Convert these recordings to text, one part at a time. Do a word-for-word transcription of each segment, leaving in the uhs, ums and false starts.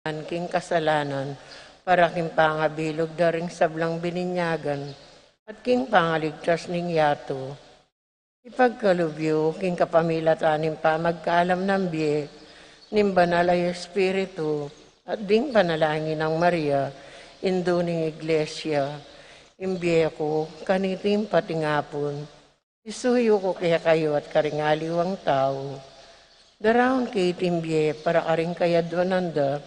king kasalanan, para king pangabilug da ring sablang bininyagan, at king pangaligtas ning yatu. Ipagkalub yu king kapamilatan ning pamagkalam nang bie ning Banal a Espiritu at ding panalangin nang Maria, Indu ning Iglesia, ing bie ku kaniting patingapun, isuyu ku kekayu at karing aliwang tau. Daraun ke iting bie para karing kayadwanan da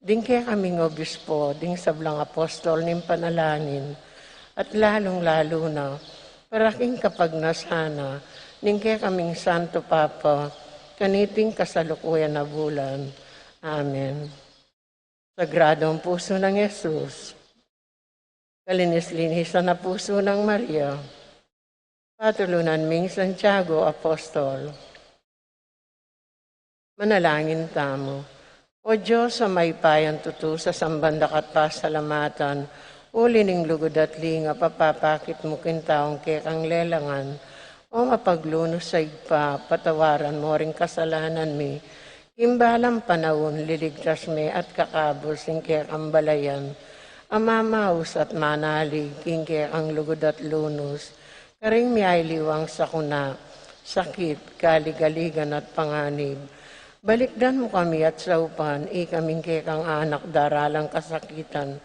ding kekaming obispo, ding sablang apostol ning panalangin, at lalung-lalu na para king kapagnasan na ning kekaming Santo Papa, kaniting kasalukuyan a bulan. Amen. Sagradong pusu nang Jesus, kalinis-linisan a pusu nang Maria, patulunan ming Santiago Apostol. Manalangin tamu. O Dios, a mayupayang tutu, sasamban da ka at pasalamatan, uli ning lugud at linga papapakit mu king taung kekang lelangan. O mapaglunus a Ibpa, patawaran mu ring kasalanan mi, king balang panaun liligtas me at kakabus ing kekang balayan, a mamaus at manalig king kekang lugud at lunus, karing mialiwang sakuna, sakit, kaligaligan at panganib. Balikdan mu kami at saupan ikaming kekang anak daralang kasakitan,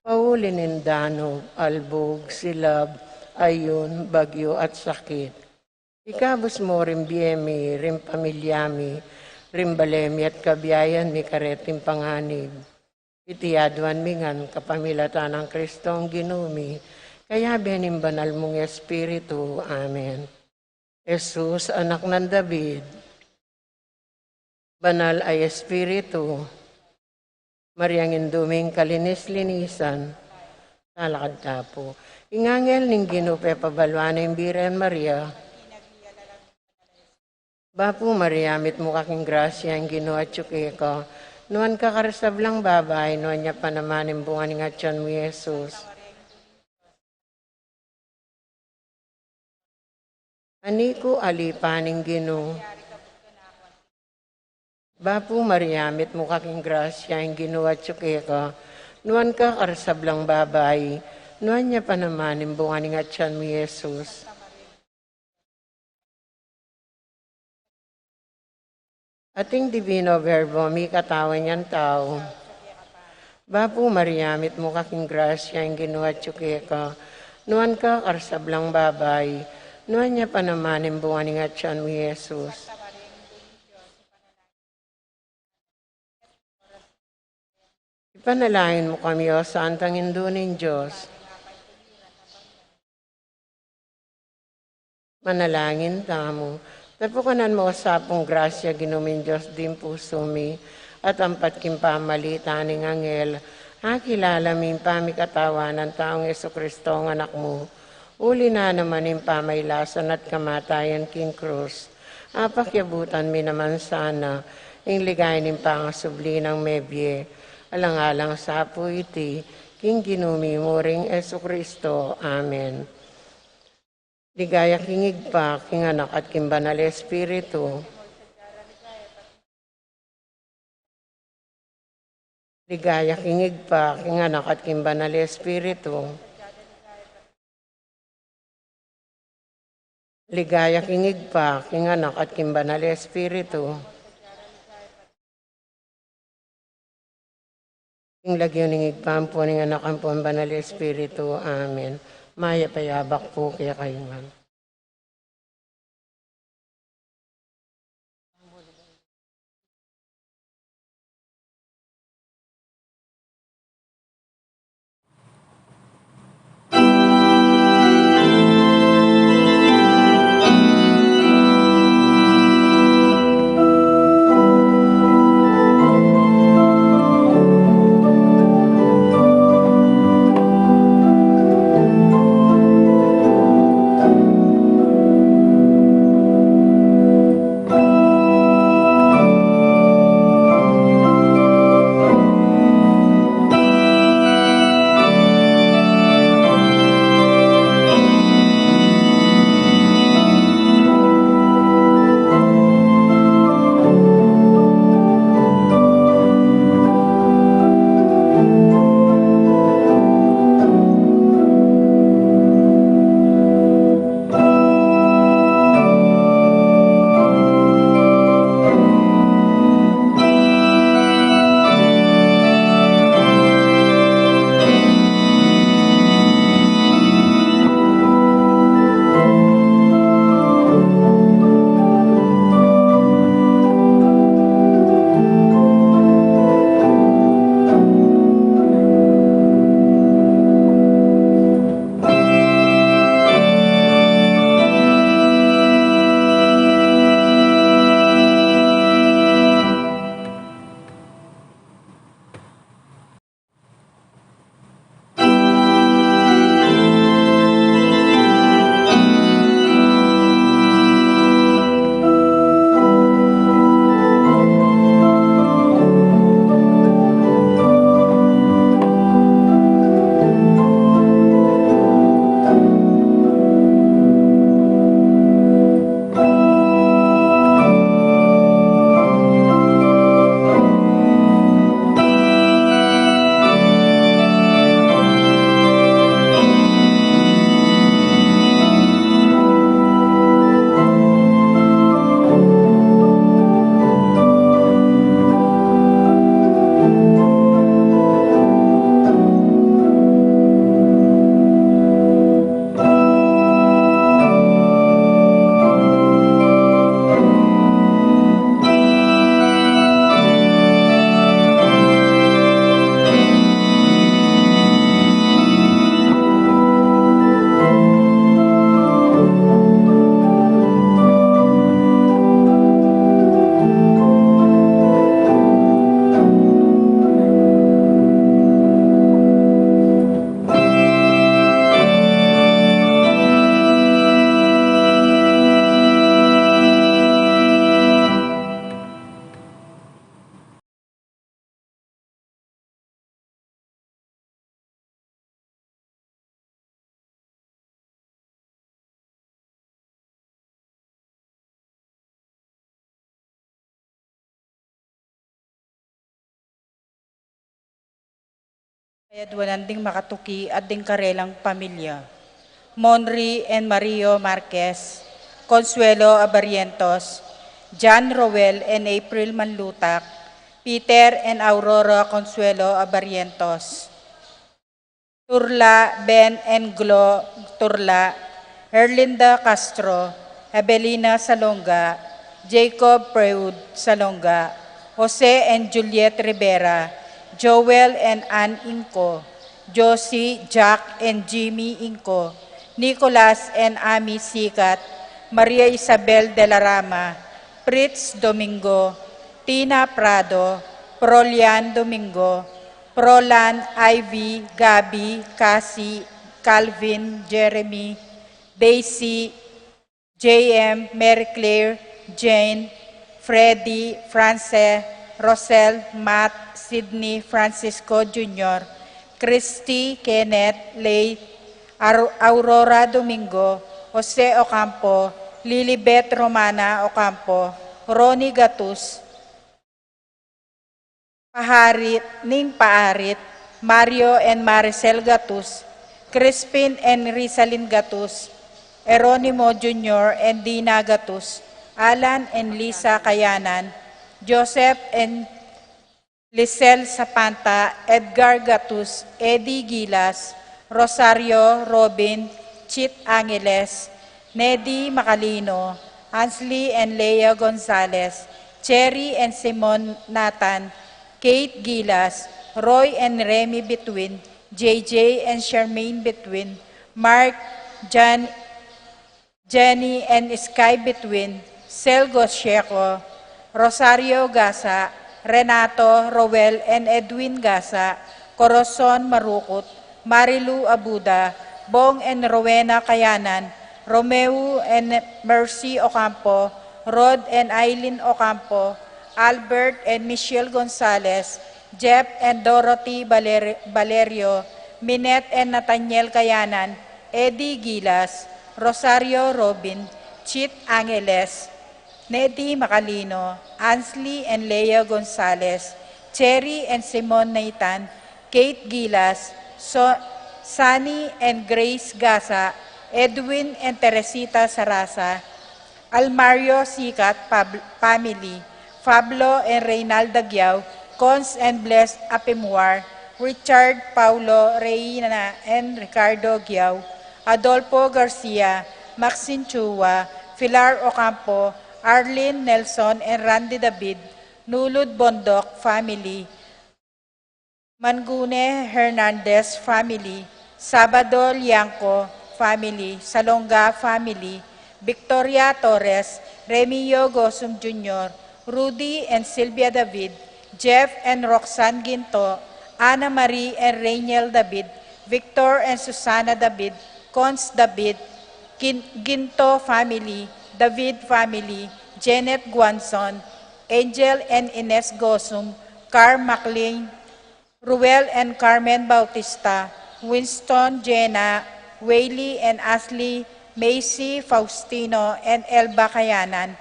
pauli ning danub, albug, silab, ayun, bagyu at sakit. Ikabus mu ring bie mi, ring pamilya mi, ring bale mi at kabiayan mi kareting panganib. Iti aduan mi ngan kapamilatan nang Kristong Ginu mi, kayabe ning banal mung Espiritu. Amen. Jesus, anak nang David, Banal a Espiritu, Mariang Indu ming kalinis-linisan, talakad ta pu. Ing anghel ning Ginu pepabaluan na ing Birhen Maria. Bapu Maria, mitmu ka king grasya, ing Ginu atyu keka. Nuan ka karing sablang babai, nuan ya pa naman ing bunga ning atyan mu, Jesus. Ani ku, alipan ning Ginu. Bapu Maria, mitmu ka king grasya, ing Ginu atyu keka. Nuan ka karing sablang babai, nuan ya pa naman ing bunga ning atyan mu, Jesus. Ating Divino Verbo, mikatawan yang tau. Bapu Maria, mitmu ka king grasya, ing Ginu atyu keka. Nuan ka karing sablang babai, nuan ya pa naman ing bunga ning atyan mu, Jesus. Ipanalangin mu kami, O Santang Indu ning Dios. Manalangin tamu. Tapukanan mu sa pung grasya, Ginu ming Dios, ding pusu mi, at ampat king pamalitan ning anghel, akilala mi ing pamikatawan nang taung Jesucristo, ing Anak mu. Uli na naman ning pamailasan at kamatayan king krus, apakyabutan mi naman sana ing ligaya ning pangasubli nang mebie. Alang-alang sa pu iti, king Ginu mi muring Jesucristo. Amen. Ligaya king Ibpa, king Anak, at king Banal Espiritu. Ligaya king Ibpa, king Anak, at king Banal Espiritu. Ligaya king Ibpa, king Anak, at king Banal Espiritu. King lagyu ning Ibpa, ampo ning Anak, ampo ning Banal Espiritu. Amen. Mayap a yabak pu kekayu ngan. Ayadwanan ding makatuki at ding karelang pamilya. Monri and Mario Marquez, Consuelo Abarrientos, John Roel and April Manlutak, Peter and Aurora Consuelo Abarrientos, Turla, Ben and Glo Turla, Erlinda Castro, Evelina Salonga, Jacob Preud Salonga, Jose and Juliet Rivera, Joel and Ann Inco, Josie, Jack and Jimmy Inco, Nicolas and Amy Sikat, Maria Isabel de la Rama, Fritz Domingo, Tina Prado, Prolian Domingo, Prolan, Ivy, Gabby, Cassie, Calvin, Jeremy, Daisy, J M, Mary Claire, Jane, Freddy, France, Rosel, Matt, Sydney, Francisco Junior, Christy, Kenneth, Lay, Ar-, Aurora Domingo, Jose Ocampo, Lilibet Romana Ocampo, Ronnie Gatus, Paharit, Ning Paarit, Mario and Maricel Gatus, Crispin and Rizalin Gatus, Eronimo Junior and Dina Gatus, Alan and Lisa Kayanan, Joseph and Lisel Sapanta, Edgar Gatus, Eddie Gilas, Rosario, Robin, Chit Angeles, Nedi Macalino, Ansley and Lea Gonzalez, Cherry and Simon Nathan, Kate Gilas, Roy and Remy Between, J J and Charmaine Between, Mark, Jan, Jenny and Sky Between, Sel Gosieco, Rosario Gasa, Renato, Roel and Edwin Gasa, Corazon Marukut, Marilu Abuda, Bong and Rowena Kayanan, Romeo and Mercy Ocampo, Rod and Aileen Ocampo, Albert and Michelle Gonzalez, Jeff and Dorothy Baler-, Valerio, Minette and Nathaniel Kayanan, Eddie Gilas, Rosario Robin, Chit Angeles, Nedi Macalino, Ansley and Lea Gonzalez, Cherry and Simon Nathan, Kate Gilas, So-, Sunny and Grace Gasa, Edwin and Teresita Sarasa, Almario Sikat Pab-, family, Pablo and Reynalda Giao, Cons and Bless Apimuar, Richard, Paulo, Reina and Ricardo Giao, Adolfo Garcia, Maxine Chua, Pilar Ocampo, Arlene Nelson and Randy David, Nulud Bondoc family, Mangune Hernandez family, Sabado Liangco family, Salonga family, Victoria Torres, Remio Gosum Junior, Rudy and Sylvia David, Jeff and Roxanne Ginto, Ana Marie and Rainiel David, Victor and Susana David, Cons David, Gin-, Ginto family, David family, Janet Guanzon, Angel and Ines Gosum, Carl MacLean, Ruel and Carmen Bautista, Winston, Jenna, Whaley and Ashley, Macy, Faustino, and Elba Kayanan,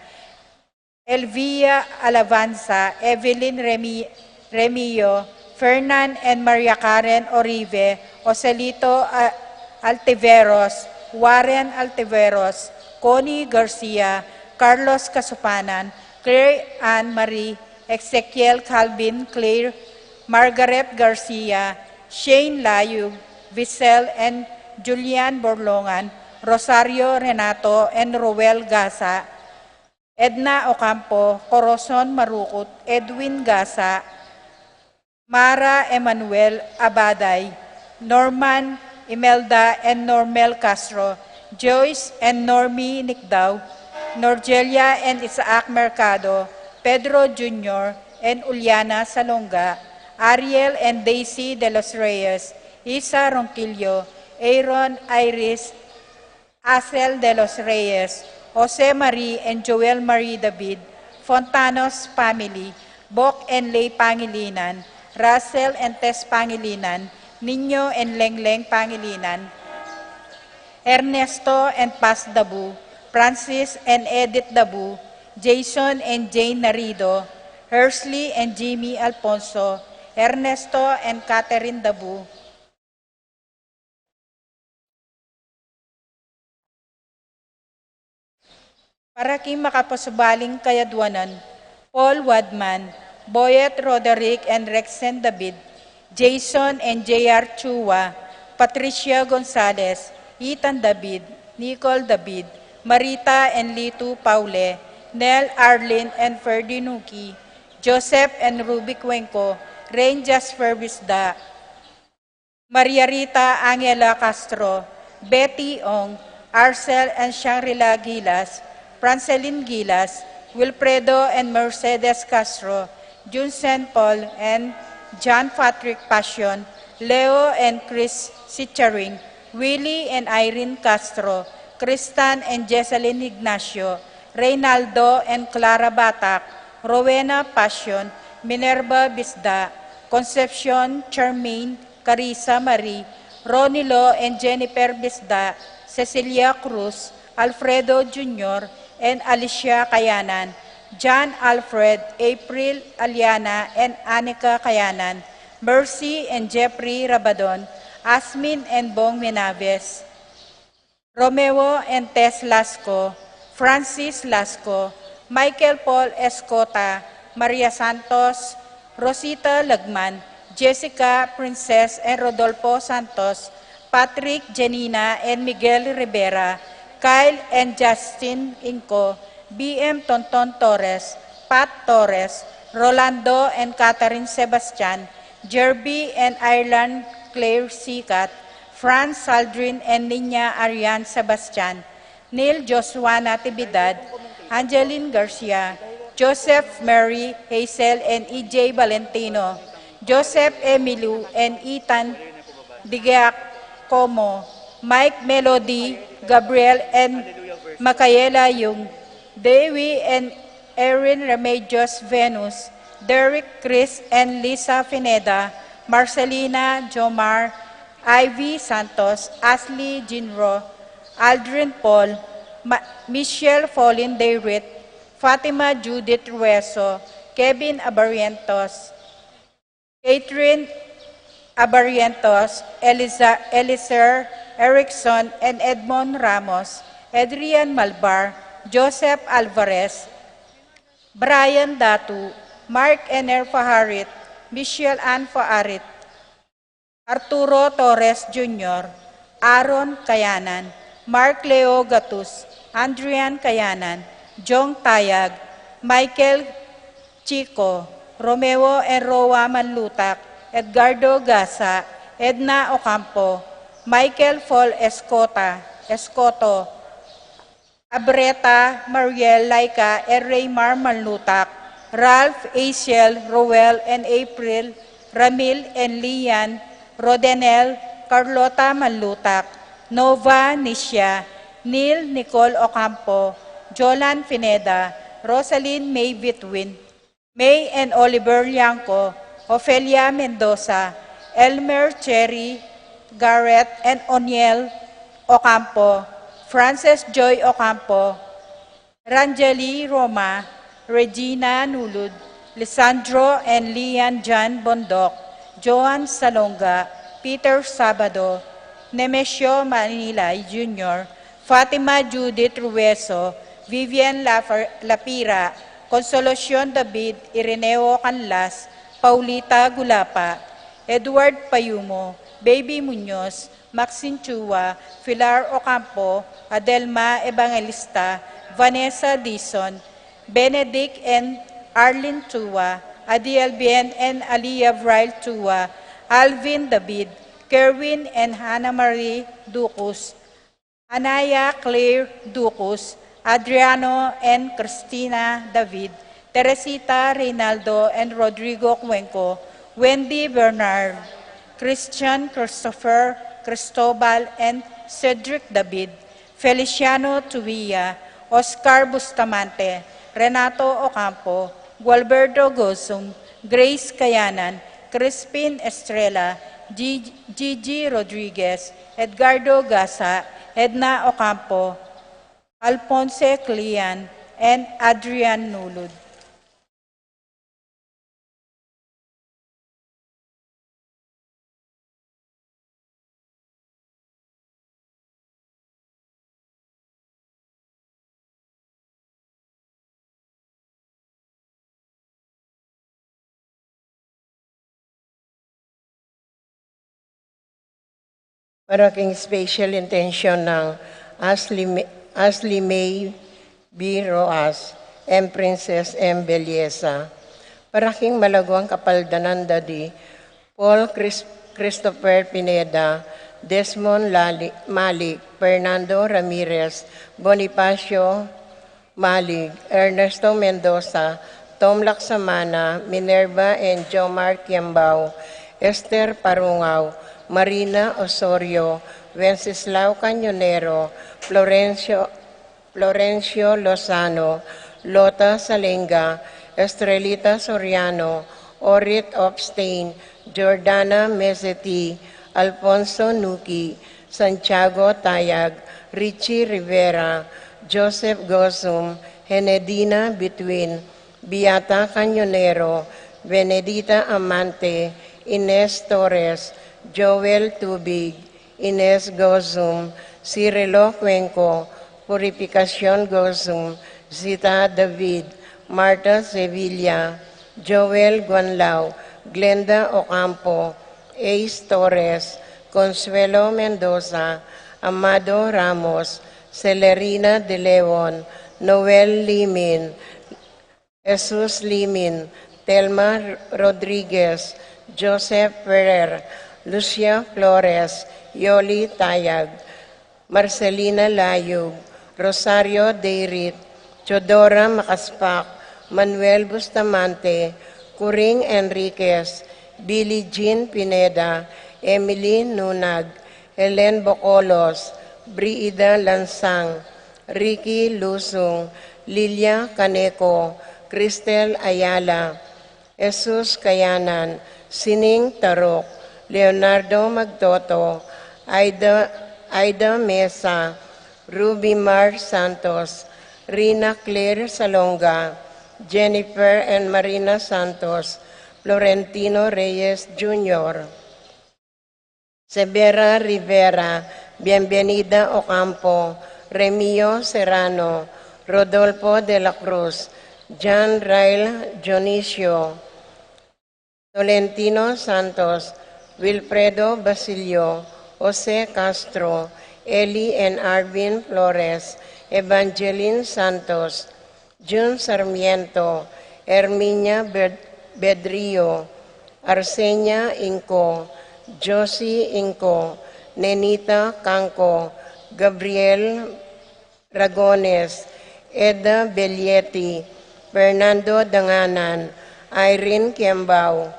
Elvia Alabanza, Evelyn Remi-, Remio, Fernan and Maria Karen Orive, Joselito, ah, Altiveros, Warren Altiveros, Connie Garcia, Carlos Casupanan, Claire Ann Marie, Ezekiel Calvin Claire, Margaret Garcia, Shane Layug, Visel and Julian Borlongan, Rosario Renato and Roel Gasa, Edna Ocampo, Corazon Marukut, Edwin Gasa, Mara Emmanuel Abaday, Norman, Imelda and Normel Castro, Joyce and Normie Nicdao, Norgelia and Isaac Mercado, Pedro Junior and Uliana Salonga, Ariel and Daisy de los Reyes, Isa Ronquillo, Aaron Iris, Asel de los Reyes, Jose Marie and Joel Marie David, Fontanos family, Bok and Lay Pangilinan, Russell and Tess Pangilinan, Niño and Lengleng Pangilinan, Ernesto and Paz Dabu, Francis and Edith Dabu, Jason and Jane Narido, Hersley and Jimmy Alfonso, Ernesto and Catherine Dabu, Para king makapasubaling kayadwanan, Paul Wadman, Boyet Roderick and Rexen David, Jason and J R Chua, Patricia Gonzalez, Ethan David, Nicole David, Marita and Litu Paule, Nel, Arlene and Ferdy Nuki, Joseph and Ruby Cuenco, Rain Jasper Bisda, Maria Rita Angela Castro, Betty Ong, Arcel and Shangri-La Gilas, Francelin Gilas, Wilfredo and Mercedes Castro, Jun Saint Paul and John Patrick Passion, Leo and Chris Sicharing, Willie and Irene Castro, Kristan and Jesselyn Ignacio, Reynaldo and Clara Batak, Rowena Passion, Minerva Bisda, Concepcion Charmaine, Carissa Marie, Ronilo and Jennifer Bisda, Cecilia Cruz, Alfredo Junior and Alicia Kayanan, John Alfred, April Aliana and Anika Kayanan, Mercy and Jeffrey Rabadon, Asmin and Bong Menaves, Romeo and Tess Lasco, Francis Lasco, Michael Paul Escota, Maria Santos, Rosita Lagman, Jessica, Princess and Rodolfo Santos, Patrick, Janina and Miguel Rivera, Kyle and Justin Inco, B M Tonton Torres, Pat Torres, Rolando and Catherine Sebastian, Jerby and Ireland Claire Sicat, Franz Aldrin and Nina Arian Sebastian, Neil Joshua Natividad, Angeline Garcia, Joseph Mary Hazel and E J Valentino, Joseph Emilio and Ethan Digiacomo, Mike Melody, Gabriel and Makayela Yung, Dewi and Erin Remedios Venus, Derek Chris and Lisa Pineda, Marcelina Jomar, Ivy Santos, Ashley Jinro, Aldrin Paul, Ma- Michelle Pauline Dayrit, Fatima Judith Rueso, Kevin Abarientos, Catherine Abarientos, Eliza- Elizer Erickson and Edmond Ramos, Adrian Malbar, Joseph Alvarez, Brian Datu, Mark Ener Faharit, Michelle Ann Faharit, Arturo Torres Junior, Aaron Kayanan, Mark Leo Gatus, Andrian Kayanan, Jong Tayag, Michael Chico, Romeo and Roa Manlutak, Edgardo Gasa, Edna Ocampo, Michael Paul Escota, Escoto, Abreta, Mariel, Laika, and Raymar Manlutak, Ralph, Asiel, Roel, and April, Ramil, and Lian, Rodenel, Carlota Manlutak, Nova, Nisha, Neil, Nicole Ocampo, Jolan Pineda, Rosalyn May Vitwin, May and Oliver Liangco, Ofelia Mendoza, Elmer Cherry Garrett and Oniel Ocampo, Frances Joy Ocampo, Ranjali Roma, Regina Nulud, Lisandro and Lian John Bondoc, Joan Salonga, Peter Sabado, Nemesio Manila Junior, Fatima Judith Rueso, Vivian Lafer- Lapira, Consolacion David, Ireneo Canlas, Paulita Gulapa, Edward Payumo, Baby Muñoz, Maxine Chua, Pilar Ocampo, Adelma Evangelista, Vanessa Dizon, Benedict and Arlene Chua, Adiel Bien and Alia Vrail Chua, Alvin David, Kerwin and Hannah Marie Ducus, Anaya Claire Ducus, Adriano and Christina David, Teresita Reynaldo and Rodrigo Cuenco, Wendy Bernard, Christian Christopher Cristobal and Cedric David, Feliciano Tuia, Oscar Bustamante, Renato Ocampo, Gualberto Gozum, Grace Kayanan, Crispin Estrella, Gi- Gigi Rodriguez, Edgardo Gasa, Edna Ocampo, Alphonse Clian, and Adrian Nulud. Para king special intention nang Ashley, Ashley May B. Roas and Princess M. Belleza. Para king malaguang kapaldanan da di Paul Chris-, Christopher Pineda, Desmond Lali-, Malik, Fernando Ramirez, Bonifacio Malig, Ernesto Mendoza, Tom Laksamana, Minerva and Jomar Kiambao, Esther Parungao, Marina Osorio, Wenceslao Cañonero, Florencio, Florencio Lozano, Lota Salenga, Estrelita Soriano, Orit Opstein, Jordana Meseti, Alfonso Nuki, Santiago Tayag, Richie Rivera, Joseph Gozum, Henedina Bituin, Beata Cañonero, Benedita Amante, Ines Torres, Joel Tubig, Ines Gozum, Cirilo Cuenco, Purificacion Gozum, Zita David, Martha Sevilla, Joel Guanlao, Glenda Ocampo, Ace Torres, Consuelo Mendoza, Amado Ramos, Celerina de Leon, Noel Limin, Jesus Limin, Telma Rodriguez, Joseph Ferrer, Lucia Flores, Yoli Tayag, Marcelina Layug, Rosario Deirit, Teodora Macaspac, Manuel Bustamante, Curing Enriquez, Billie Jean Pineda, Emily Nunag, Helen Bocolos, Brida Lansang, Ricky Lusung, Lilia Caneco, Cristel Ayala, Jesus Kayanan, Sining Tarok, Leonardo Magtoto, Aida, Aida Mesa, Ruby Mar Santos, Rina Claire Salonga, Jennifer and Marina Santos, Florentino Reyes Junior, Severa Rivera, Bienvenida Ocampo, Remio Serrano, Rodolfo de la Cruz, John Rail Dionisio, Tolentino Santos, Wilfredo Basilio, Jose Castro, Eli and Arvin Flores, Evangeline Santos, Jun Sarmiento, Herminia Bed-, Bedrio, Arsenia Inco, Josie Inco, Nenita Canco, Gabriel Ragones, Eda Bellieti, Fernando Danganan, Irene Kiambao,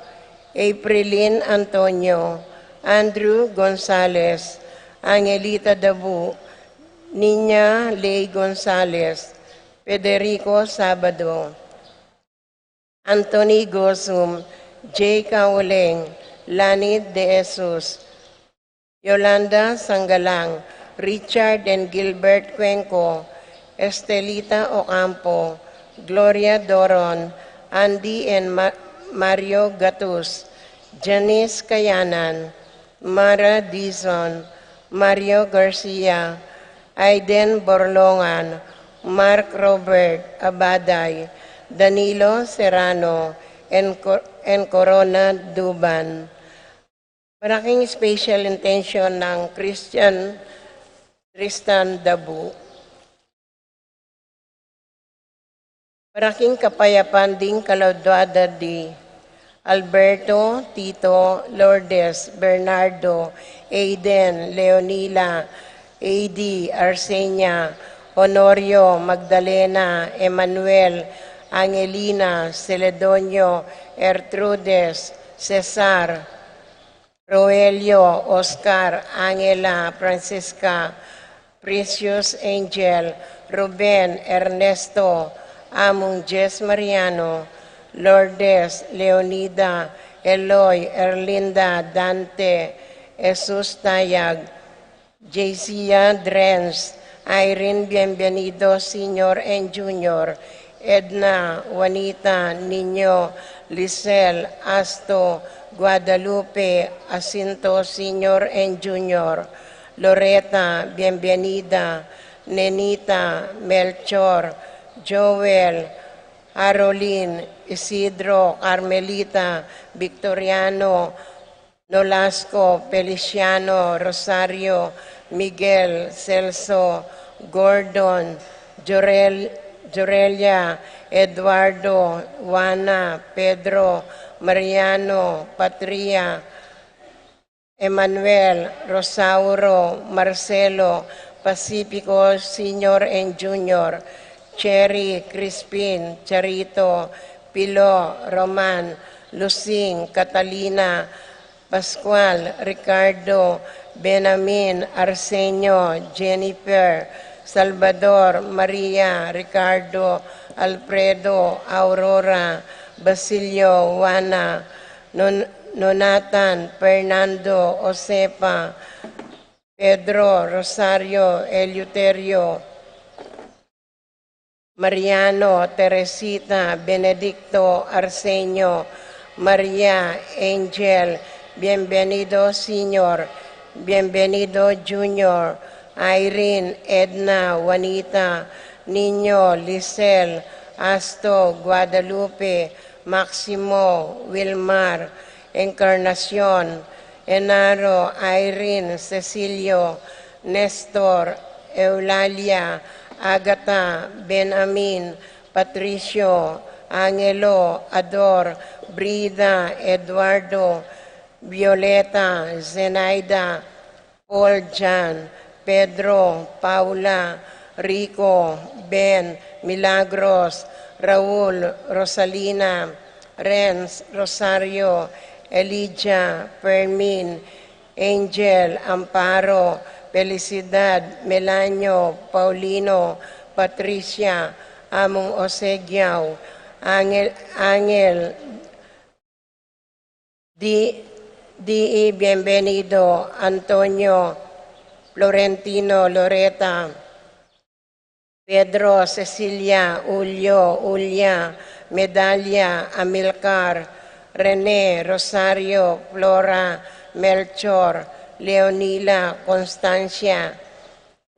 Aprilin Antonio, Andrew Gonzales, Angelita Dabu, Nina Ley Gonzales, Federico Sabado, Anthony Gozum, Jay Kauleng, Lani De Jesus, Yolanda Sangalang, Richard and Gilbert Cuenco, Estelita Ocampo, Gloria Doron, Andy and Ma-, Mario Gatus, Janice Kayanan, Mara Dizon, Mario Garcia, Aiden Borlongan, Mark Robert Abaday, Danilo Serrano, and Co-, and Corona Duban. Para king special intention nang Christian Tristan Dabu. Para king kapayapan ding kaladuada di Alberto, Tito, Lourdes, Bernardo, Aiden, Leonila, A D, Arsenia, Honorio, Magdalena, Emmanuel, Angelina, Celedonio, Ertrudes, Cesar, Roelio, Oscar, Angela, Francisca, Precious Angel, Ruben, Ernesto, Among Jess Mariano, Lourdes, Leonida, Eloy, Erlinda, Dante, Jesus Tayag, Jaycia Drenz, Irene Bienvenido Senior and Junior, Edna, Juanita, Niño, Lisel, Asto, Guadalupe, Jacinto Senior and Junior, Loreta, Bienvenida, Nenita, Melchor, Joel, Arolin, Isidro, Carmelita, Victoriano, Nolasco, Feliciano, Rosario, Miguel, Celso, Gordon, Jorel, Jorelia, Eduardo, Juana, Pedro, Mariano, Patria, Emmanuel, Rosauro, Marcelo, Pacifico Senior and Junior, Cherry, Crispin, Charito, Pilo, Roman, Lusing, Catalina, Pascual, Ricardo, Benamin, Arsenio, Jennifer, Salvador, Maria, Ricardo, Alfredo, Aurora, Basilio, Juana, Non-, Nonatan, Fernando, Josefa, Pedro, Rosario, Eleuterio, Mariano, Teresita, Benedicto, Arsenio, Maria, Angel, Bienvenido Senior, Bienvenido Junior, Irene, Edna, Juanita, Niño, Lisel, Asto, Guadalupe, Maximo, Wilmar, Encarnacion, Enaro, Irene, Cecilio, Nestor, Eulalia, Agatha, Benamin, Patricio, Angelo, Ador, Brida, Eduardo, Violeta, Zenaida, Paul, John, Pedro, Paula, Rico, Ben, Milagros, Raul, Rosalina, Renz, Rosario, Elijah, Fermin, Angel, Amparo, Felicidad, Melanio, Paulino, Patricia, Among Osegiao, Angel, Angel, Di, Di, Bienvenido, Antonio, Florentino, Loreta, Pedro, Cecilia, Julio, Julia, Medalia, Amilcar, Rene, Rosario, Flora, Melchor, Leonila, Constancia,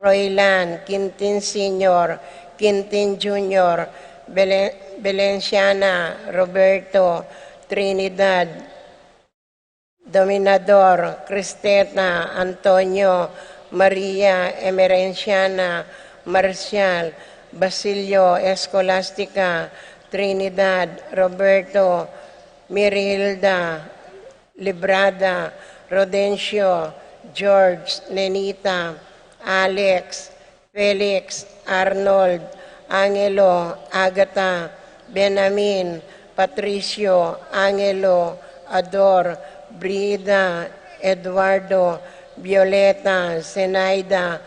Froilan, Quintin Senior, Quintin Junior, Belen-, Belenciana, Roberto, Trinidad, Dominador, Cristeta, Antonio, Maria, Emerenciana, Marcial, Basilio, Escolastica, Trinidad, Roberto, Mirihilda, Librada, Rodencio, George, Nenita, Alex, Felix, Arnold, Angelo, Agatha, Benamin, Patricio, Angelo, Ador, Brida, Eduardo, Violeta, Zenaida,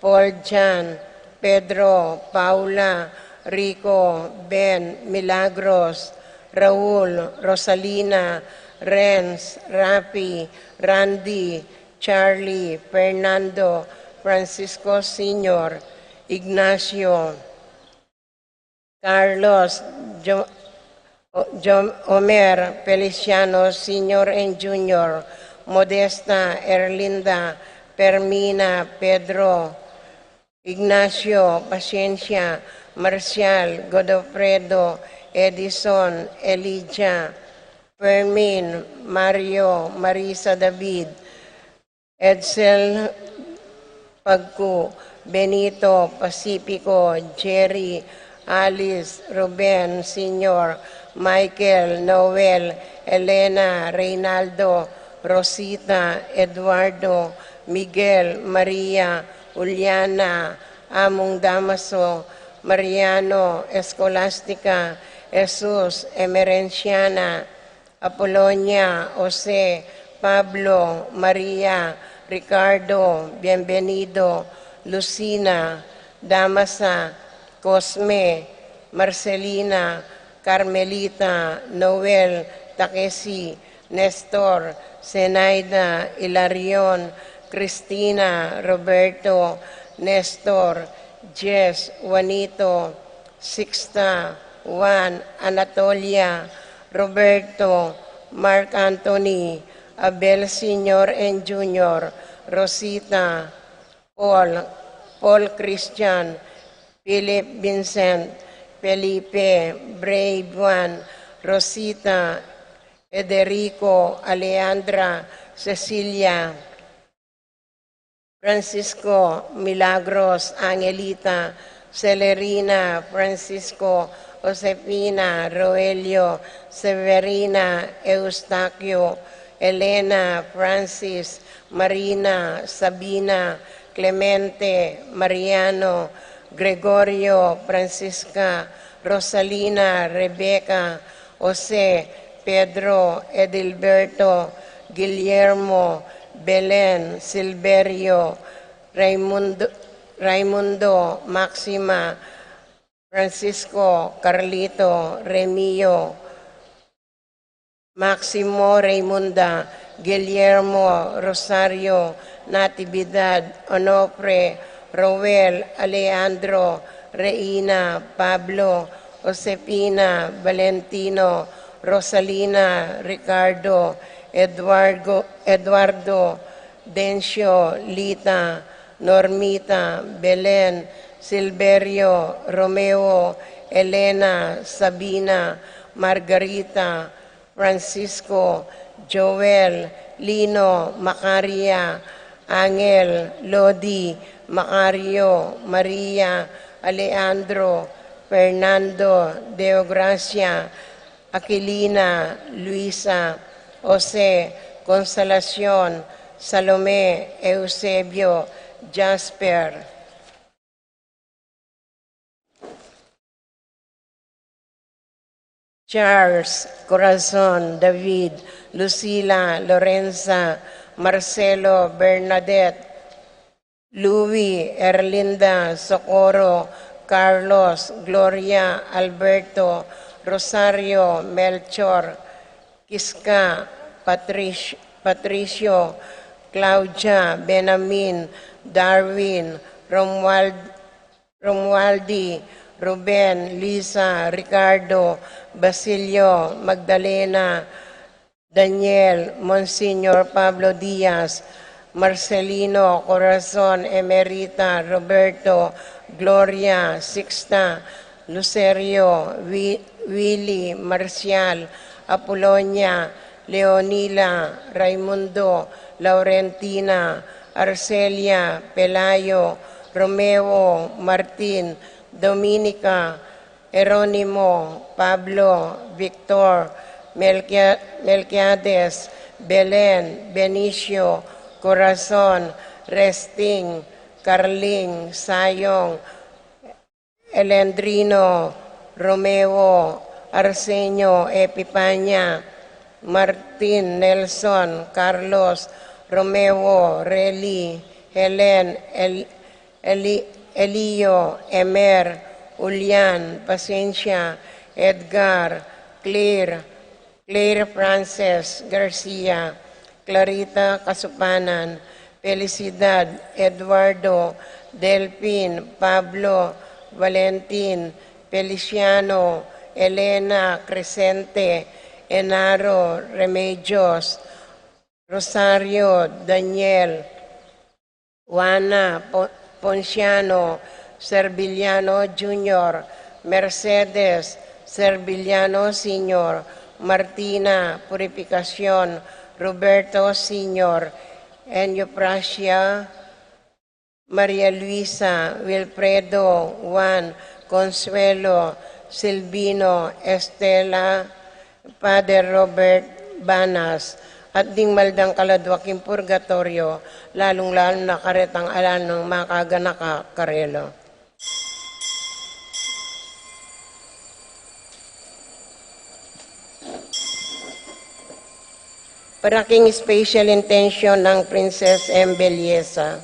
Paul, John, Pedro, Paula, Rico, Ben, Milagros, Raul, Rosalina, Renz, Rafi, Randy, Charlie, Fernando, Francisco Senior, Ignacio, Carlos, Jo-, Jo-, Omer, Feliciano Senior and Junior, Modesta, Erlinda, Fermina, Pedro, Ignacio, Paciencia, Marcial, Godofredo, Edison, Elijah, Fermin, Mario, Marisa, David, Edsel, Pagku, Benito, Pacifico, Jerry, Alice, Ruben Senior, Michael, Noel, Elena, Reynaldo, Rosita, Eduardo, Miguel, Maria, Juliana, Among Damaso, Mariano, Escolastica, Jesus, Emerenciana, Apolonia, Jose, Pablo, Maria, Ricardo, Bienvenido, Lucina, Damasa, Cosme, Marcelina, Carmelita, Noel, Takesi, Nestor, Zenaida, Ilarion, Cristina, Roberto, Nestor, Jess, Juanito, Sixta, Juan, Anatolia, Roberto, Mark Anthony, Abel Senior and Junior, Rosita, Paul, Paul Christian, Philip Vincent, Felipe, Brave Juan, Rosita, Ederico, Alejandra, Cecilia, Francisco, Milagros, Angelita, Celerina, Francisco, Josefina, Roelio, Severina, Eustaquio, Elena, Francis, Marina, Sabina, Clemente, Mariano, Gregorio, Francisca, Rosalina, Rebeca, Jose, Pedro, Edilberto, Guillermo, Belen, Silverio, Raimundo, Raimundo, Maxima, Francisco, Carlito, Remio, Maximo, Raimunda, Guillermo, Rosario, Natividad, Onofre, Roel, Alejandro, Reina, Pablo, Josefina, Valentino, Rosalina, Ricardo, Eduardo, Eduardo, Dencio, Lita, Normita, Belen, Silverio, Romeo, Elena, Sabina, Margarita, Francisco, Joel, Lino, Macaria, Angel, Lodi, Macario, Maria, Alejandro, Fernando, Deogracia, Aquilina, Luisa, Jose, Consolacion, Salome, Eusebio, Jasper, Charles, Corazon, David, Lucila, Lorenza, Marcelo, Bernadette, Louis, Erlinda, Socorro, Carlos, Gloria, Alberto, Rosario, Melchor, Kiska, Patric-, Patricio, Claudia, Benamin, Darwin, Romuald-, Romualdi, Ruben, Lisa, Ricardo, Basilio, Magdalena, Daniel, Monsignor Pablo Diaz, Marcelino, Corazon, Emerita, Roberto, Gloria, Sixta, Lucerio, Wi-, Willy, Marcial, Apolonia, Leonila, Raimundo, Laurentina, Arcelia, Pelayo, Romeo, Martin, Dominica, Jeronimo, Pablo, Victor, Melquia-, Melquiades, Belen, Benicio, Corazon, Resting, Carling, Sayong, Elendrino, Romeo, Arsenio, Epipania, Martin, Nelson, Carlos, Romeo, Reli, Helen, El-, Eli-, Elio, Emer, Julian, Pasencia, Edgar, Claire, Claire Frances Garcia, Clarita Kasupanan, Felicidad, Eduardo, Delfin, Pablo, Valentin, Feliciano, Elena, Crescente, Enaro, Remedios, Rosario, Daniel, Juana, Po-, Ponciano, Serviliano Junior, Mercedes, Serviliano Senior, Martina, Purificacion, Roberto Senior, Eufrasia, Maria Luisa, Wilfredo, Juan, Consuelo, Silvino, Estela, Father Robert Banas, at ding maldang kaladwa king purgatorio, lalung-lalu na karetang alang makaganaka karela. Para king special intention nang Princess M. Belleza.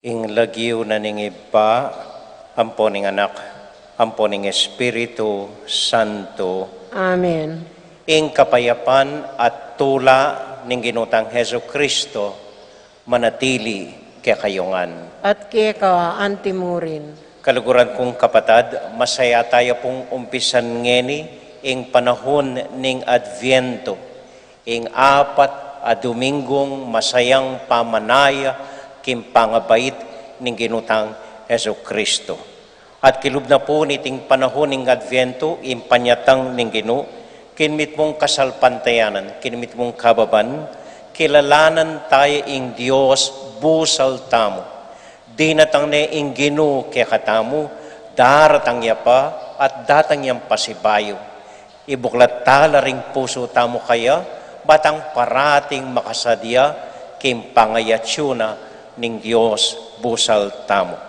Ing lagyu na ning Ibpa, ampo ning Anak, ampo ning Espiritu Santo. Amen. Ing kapayapan at tula ning Ginu tang Jesucristo manatili kekayu ngan. At keka antimurin. Kaluguran kung kapatad, masaya taya pung umpisan ngeni ing panahun ning Adviento, ing apat a Dominggung masayang pamanaya king pangabait ning Ginu tang Jesucristo. At kilub na pu niting panahun ning Adviento, ing panyatang ning Ginu, king mitmung kasalpantayanan, king mitmung kababan, kilalanan taya ing Dios busal tamu. Dinatang ne ing Ginu kekatamu, daratang ya pa, at datang yang pasibayu. Ibuklat tala ring pusu tamu kaya, ba tang parating makasadya king pangayatsu na ning Dios busal tamu.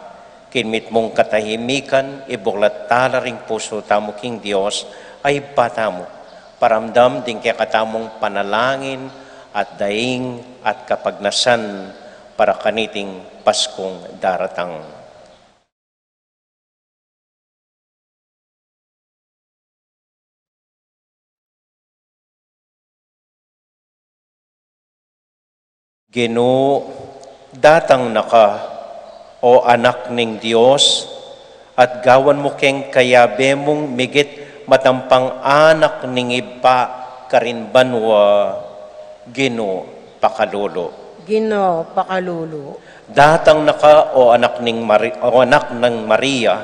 King mitmung katahimikan, ibuklat tala ring pusu tamu king Dios a Ibpa tamu. Paramdam ding kekatamung panalangin at daing at kapagnasan para kaniting Paskung daratang. Ginu, datang na ka, o Anak ning Dios, at gawan mu keng kayabe mung migit matampang anak ning Ibpa karin banua. Ginu, pakalulu. Ginu, pakalulu. Datang na ka, o anak ning Mari-, o anak nang Maria,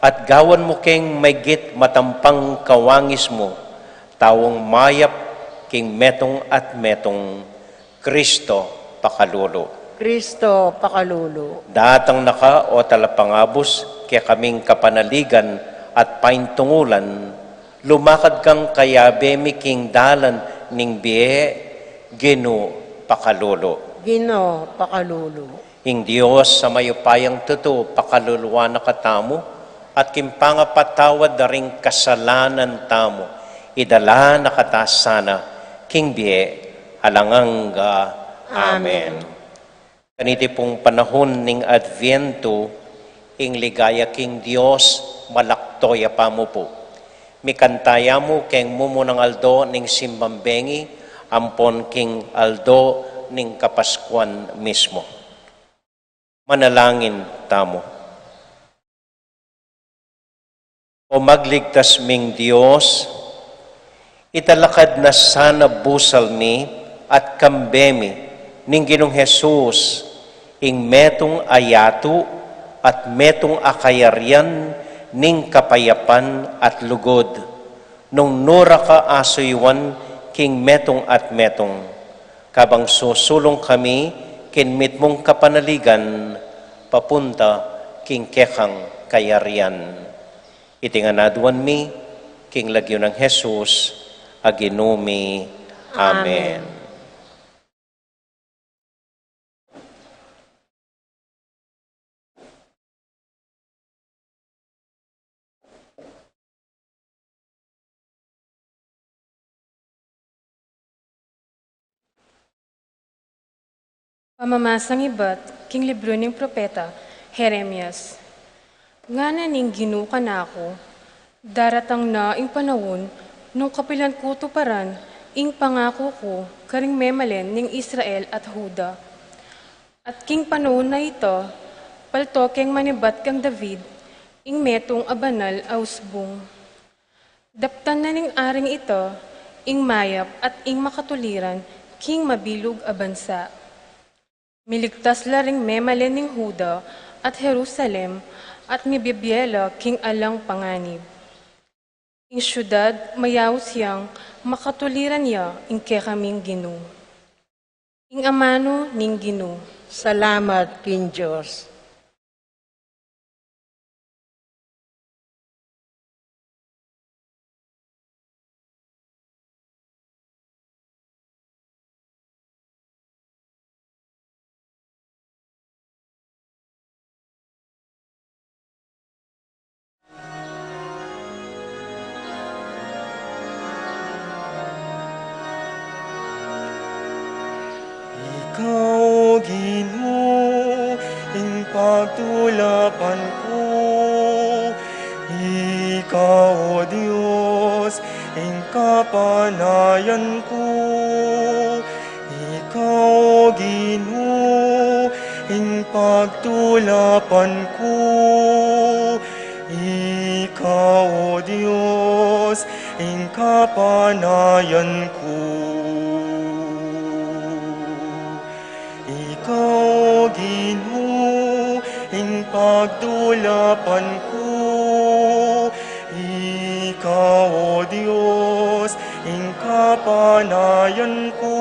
at gawan mu keng maigit matampang kawangis mu, taung mayap king metung at metung. Kristo, pakalulu. Kristo, pakalulu. Datang na ka, o talapangabus, kekaming kapanaligan at paintungulan, lumakad kang kayabe mi king dalan ning bie. Ginu, pakalulu. Ginu, pakalulu. Ing Dios a mayupayang tutu pakaluluan na katamu, at king pangapatawad da ring kasalanan tamu, idala na kata sana king bie alang angga. Amen. Amen. Kaniti pung panahun ning Adviento, ing ligaya king Dios malakto ya pa mu pu. Mikanta ya mu keng mumunang aldo ning simbang bengi, ampon king aldo ning Kapaskuan mismu. Manalangin tamu. O magligtas ming Dios, italakad na sana busal mi at kambe mi ning Ginung Jesus, ing metung a yatu at metung a kayarian ning kapayapan at lugud, nung nura ka asuyuan king metung at metung, kabang susulung kami king mitmung kapanaligan papunta king kekang kayarian. Iti ngan aduan mi king lagyu nang Jesus a Ginu mi. Amen. Amen. Pamamasang ibat king libru ning propeta Jeremias. Ngana ning Ginu kanaku, daratang na ing panaun nung kapilan ku tuparan ing pangaku ku karing memalen ning Israel at Juda. At king panaun a ita, palto keng manibat kang David ing metung a banal a usbung. Daptan na ning aring ita ing mayap at ing makatuliran king mabilug a bansa. Miligtas la ring memalen ning Juda at Jerusalem at mibibie la king alang panganib. Ing siudad mayaus yang makatuliran ya ing kekaming Ginu. Ing amanu ning Ginu. Salamat king Dios. Ika, O Ginu, ing pagdulapan ku, ika, O Dios, ing kapanayan ku, ika, O Ginu, ing pagdulapan ku, ika, O Dios, ing kapanayan ku. Ika, O Ginu, ing pagdulapan ku, ika, O Dios, ing kapanayan ku,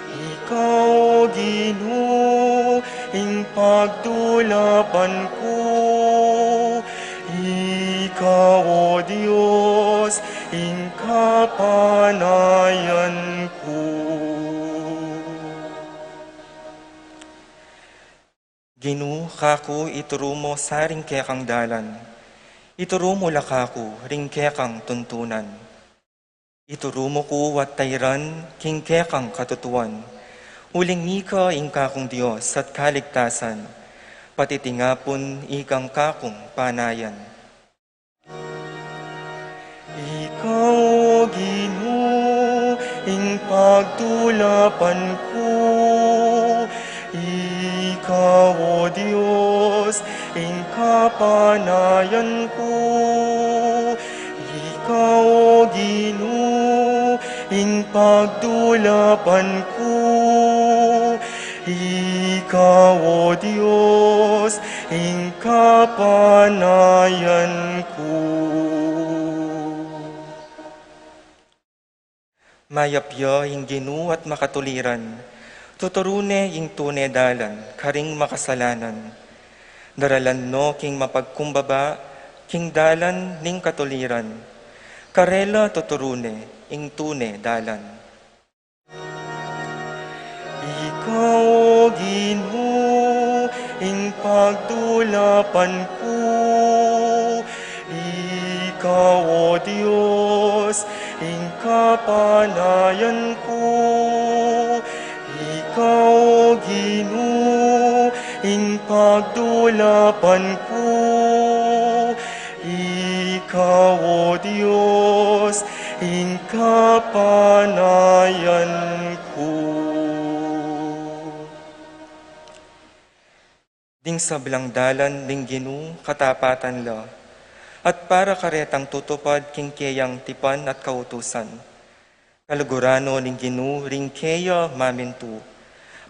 ika, O Ginu, ing pagdulapan ku, ika, O Dios, ing kapanayan ku. Ginu, kaku ituru mu sa ring kekang dalan, ituru mu la kaku ring kekang tuntunan. Ituru mu ku at tairan king kekang katutuan, uling ika ing kakung Dios at kaligtasan, pati tingapun ikang kakung panayan. Ika, O Ginu, ing pagdulapan ku, ika, O Dios, ing kapanayan ku, ika, O Ginu, ing pagdulapan ku, ika, O Dios, ing kapanayan ku. Mayap ya ing Ginu at makatuliran, tuturu ne ing tune dalan karing makasalanan. Daralan no king mapagkumbaba king dalan ning katuliran, karela tuturu ne ing tune dalan. Ika, O Ginu, ing pagdulapan ku, ika, O Dios, ing kapanayan ku, ika, O Ginu, ing pagdulapan ku, ika, O Dios, ing kapanayan ku. Ding sablang dalan ning Ginu katapatan la, at para karetang tutupad king keyang tipan at kautusan. Kaluguran no ning Ginu ring keya mamintu,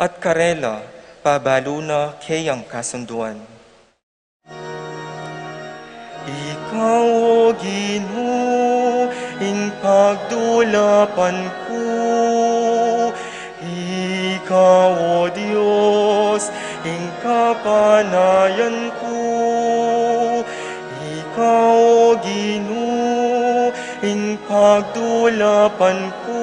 at karela pabalu na keyang kasunduan. Ika, O Ginu, ing pagdulapan ku, ika, O Dios, ing kapanayan ku, ika, O Ginu, ing pagdulapan ku,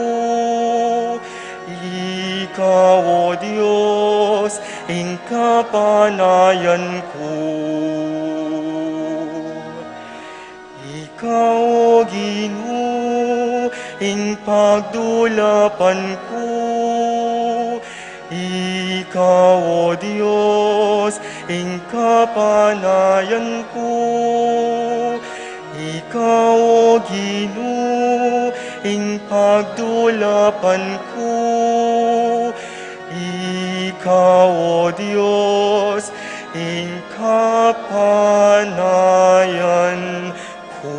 ika, O Dios, ing kapanayan ku. Ika, O Ginu, ing pagdulapan ku, ika, O Dios, ing kapanayan ku, ika, O Ginu, ing pagdulapan ku, ika, O Dios, ing kapanayan ku.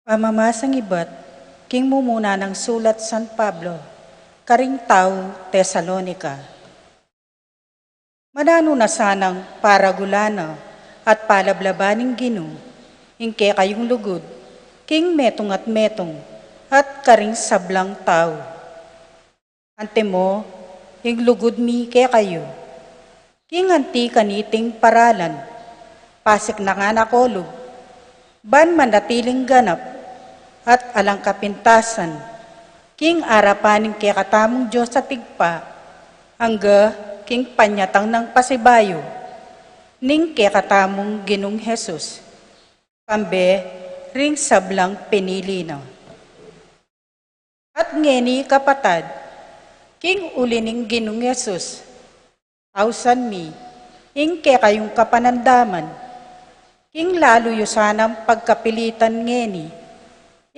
Pamamasang ibat king mumuna nang sulat San Pablo karing tau Tesalonica. Mananu na sanang paragulan na at palablaban ning Ginu ing kekayung lugud king metung at metung at karing sablang tau. Antimo ing lugud mi kekayu, king anti kaniting paralan, pasik na ngan a kolub, ban manatiling ganap at alang kapintasan king arapan ning kekatamung Dios at Ibpa, angga king panyatang nang pasibayu ning kekatamung Ginung Jesus, kambe ring sablang pinili na. At ngeni, kapatad, king uli ning Ginung Jesus, ausan mi ing kekayung kapanandaman, king lalu yu sanang pagkapilitan ngeni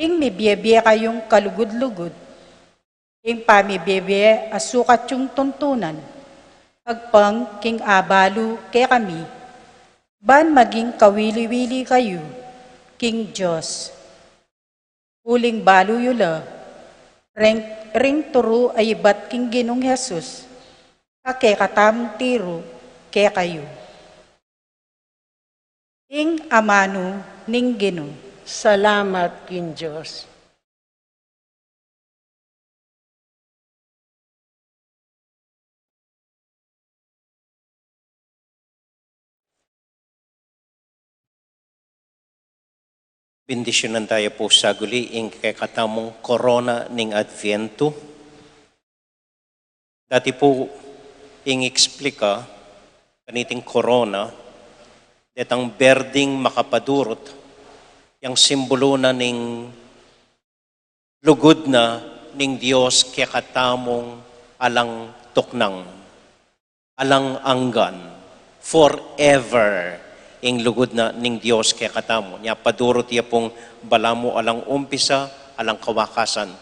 ing mibiebie kayung kalugud-lugud, ing pamibiebie a sukat yung tuntunan, agpang king abalu kekami, ban maging kawili-wili kayu king Dios. Uling balu yu la ring, ring turu a ibat king Ginung Jesus a kekatamung tiru kekayu. Ing amanu ning Ginu. Salamat king Dios. Bendisyunan taya pu saguli ing kekatamung korona ning Adviento. Dati pu ing eksplika kaniting korona, detang berding makapadurut, yang simbulu na ning lugud na ning Dios kekatamung alang tuknang, alang anggan, forever ing lugud na ning Dios kekatamu. Nya padurut ya pung balamu alang umpisa, alang kawakasan.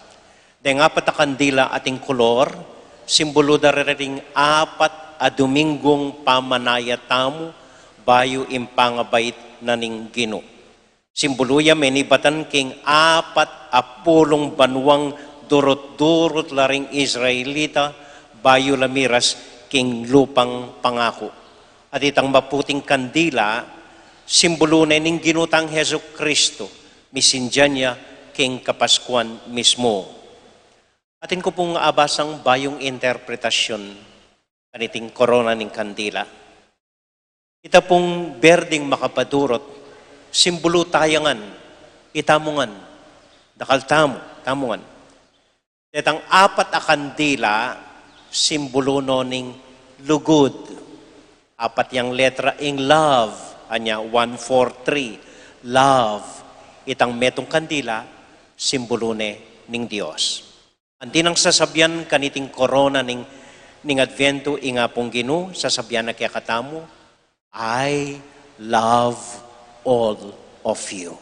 Deng apat a kandila ating kolor, simbulu da reng apat a Dominggung pamanaya tamu, bayu ing pangabait na ning Ginu. Simbulu ya menibatan king apat a pulung banuang durut-durut la ring Israelita, bayu la miras king lupang pangaku. At itang maputing kandila, simbulu ne ning Ginu tang Jesucristo, misindian ya king Kapaskuan mismu. Atin ku pung abasang bayung interpretasyun kaniting korona ning kandila. Ita pung berding makapadurut, simbulu taya ngan, itamu ngan, dakal tamu, tamu ngan. Detang apat a kandila, simbulu no ning lugud. Apat yang letra ing love, anya one, four, three, love. Itang metung kandila, simbulu ne ning Dios. Anti nang sasabian kaniting korona ning, ning Adviento ing Apung Ginu, sasabian na kekatamu, "I love all of you."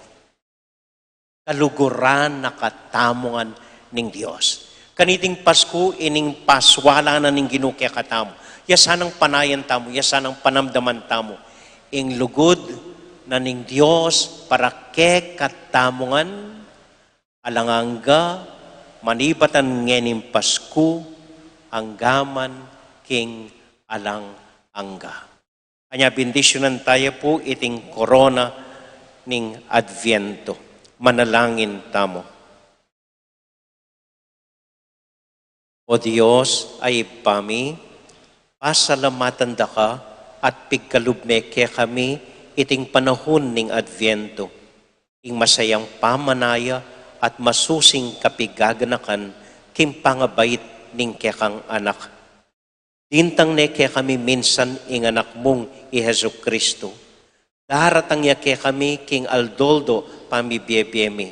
Kaluguran na katamu ngan ning Dios. Kaniting Pasku, ining paswalan na ning Ginu kekatamu. Ya sanang panayan tamu, ya sanang panamdaman tamu. Ing lugud na ning Dios para kekatamu ngan, alang angga, manibatan ngening Pasku, anggaman king alang angga. Anya bendisyunan taya pu iting korona ning Adviento. Manalangin tamu. O Dios a Ibpa mi, pasalamatan da ka at pigkalub me kekami iting panahun ning Adviento, ing masayang pamanaya at masusing kapigaganakan king pangabait ning kekang Anak. Dintang ne kekami minsan ing Anak mung i Jesucristo. Daratang ya kekami king aldo-aldo pamibiebie mi.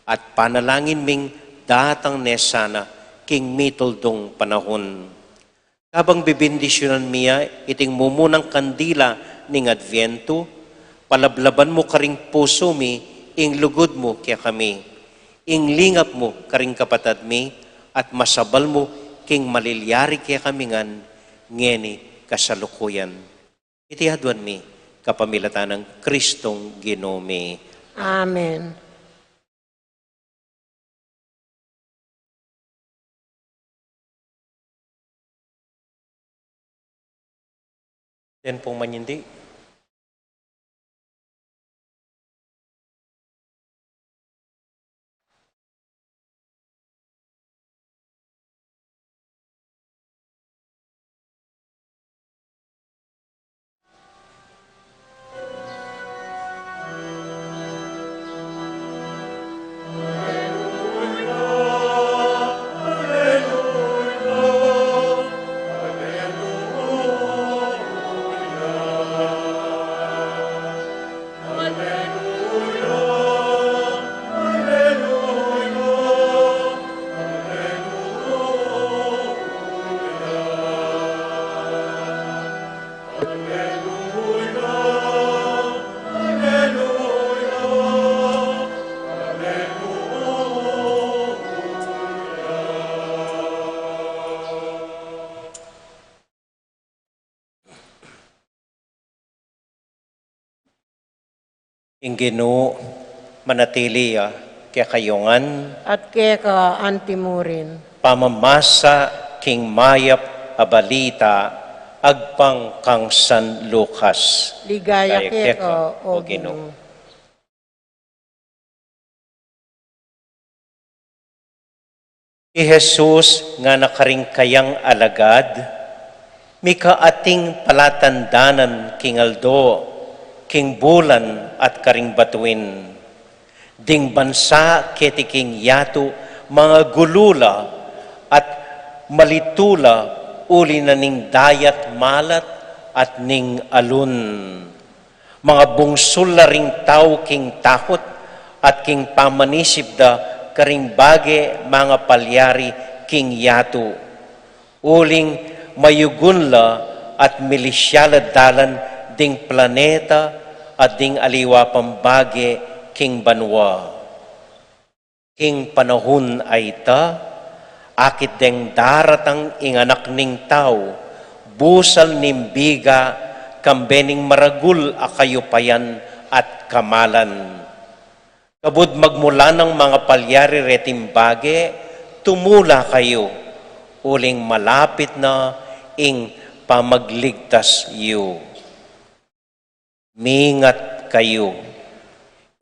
At panalangin ming datang ne sana king mituldung panahun. Kabang bibindisyunan mi ya iting mumunang kandila ning Adviento, palablaban mu karing pusu mi ing lugud mu kekami, ing lingap mu karing kapatad mi, at masabal mu king malilyari kekami ngan ngeni kasalukuyan. Iti aduan mi kapamilatan nang Kristong Ginu mi. Amen. Den pung manyindi. Ing Ginu manatili ya kekayu ngan. At keka anti murin. Pamamasa king mayap a balita agpang kang San Lucas. Ligaya keka, o Ginu. I Jesus ngana karing kayang alagad, mika ating palatandanan king aldo, king bulan at karing batuin. Ding bansa keti king yatu, mangagulu la at malitu la uli na ning dayat malat at ning alun. Mangabungsul la ring tau king takut at king pamanisip da karing bage mangapalyari king yatu. Uling mayugun la at milisya la dalan ding planeta at ding aliwa pang bage king banua. King panahun a ita, akit deng daratang ing Anak ning Tau, busal ning biga, kambe ning maragul a kayupayan at kamalan. Kabud magmula nang mangapalyari reting bage, tumula kayu, uling malapit na ing pamagligtas yu. Mingat kayu.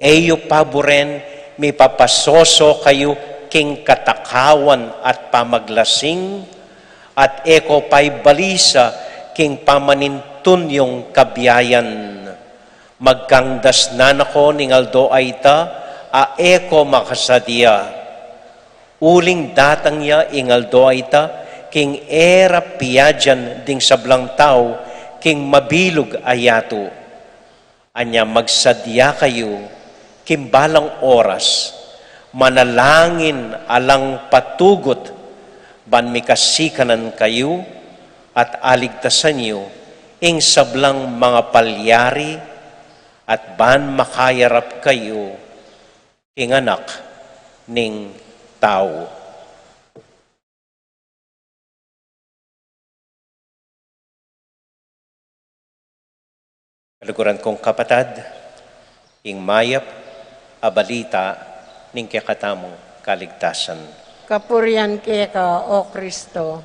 E yu paburen, mipapasoso kayu king katakawan at pamaglasing, at e ko paibalisa king pamanintun yung kabiayan. Magkangdas na nako ning aldo a ita, a e ko makasadia. Uling datang ya ing aldo a ita, king e ra piadyan ding sablang tau, king mabilug a yatu. Anya magsadia kayu, king balang oras, manalangin alang patugut, ban mikasikanan kayu, at aligtasan yu, ing sablang mangapalyari, at ban makayarap kayu, king Anak ning Tau. Kaluguran kong kapatad, ing mayap a balita ning kekatamung kaligtasan. Kapurian keka, O Kristo.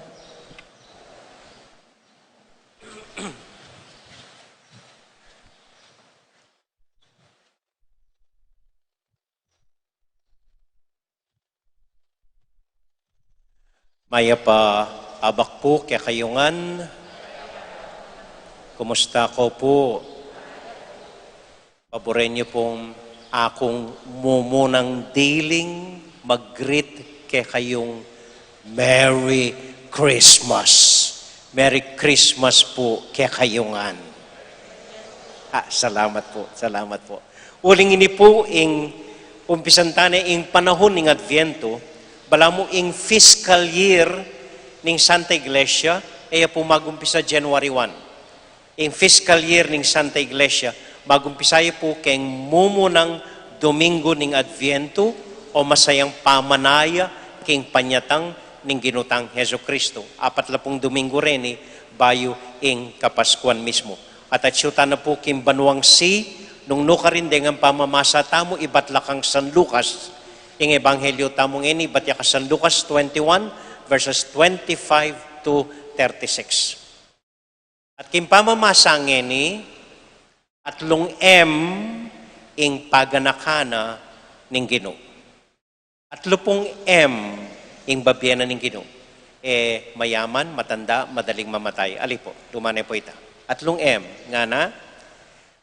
Mayap a abak pu kekayu ngan. Kumusta ko pu? Paburen yu pung akung mumunang diling mag-greet kekayung Merry Christmas. Merry Christmas pu kekayu ngan. Ah, salamat pu, salamat pu. Uling ini pu ing umpisan tane ing panahun ning Adviento, balamu ing fiscal year ning Santa Iglesia, e ya pu magumpisa January one. Ing fiscal year ning Santa Iglesia, magumpisa ya pu keng mumunang Domingo ning Adviento o masayang pamanaya king panyatang ning Ginu tang Jesucristo. Apat la pung Domingo reni bayu ing Kapaskuan mismu. At atyu tana pu king banuang C, nung nukarin deng pamamasa tamu ibat la kang San Lucas. Ing Ebanghelyo tamu ngeni ibat ya kang San Lucas twenty-one, verses twenty-five to thirty-six. At king pamamasa ngeni, atlung M ing paganakan na ning Ginu. Atlu pung M ing bibie na ning Ginu. E, mayaman, matanda, madaling mamatay. Ali pu, dumane pu ita. Atlung M, ngana,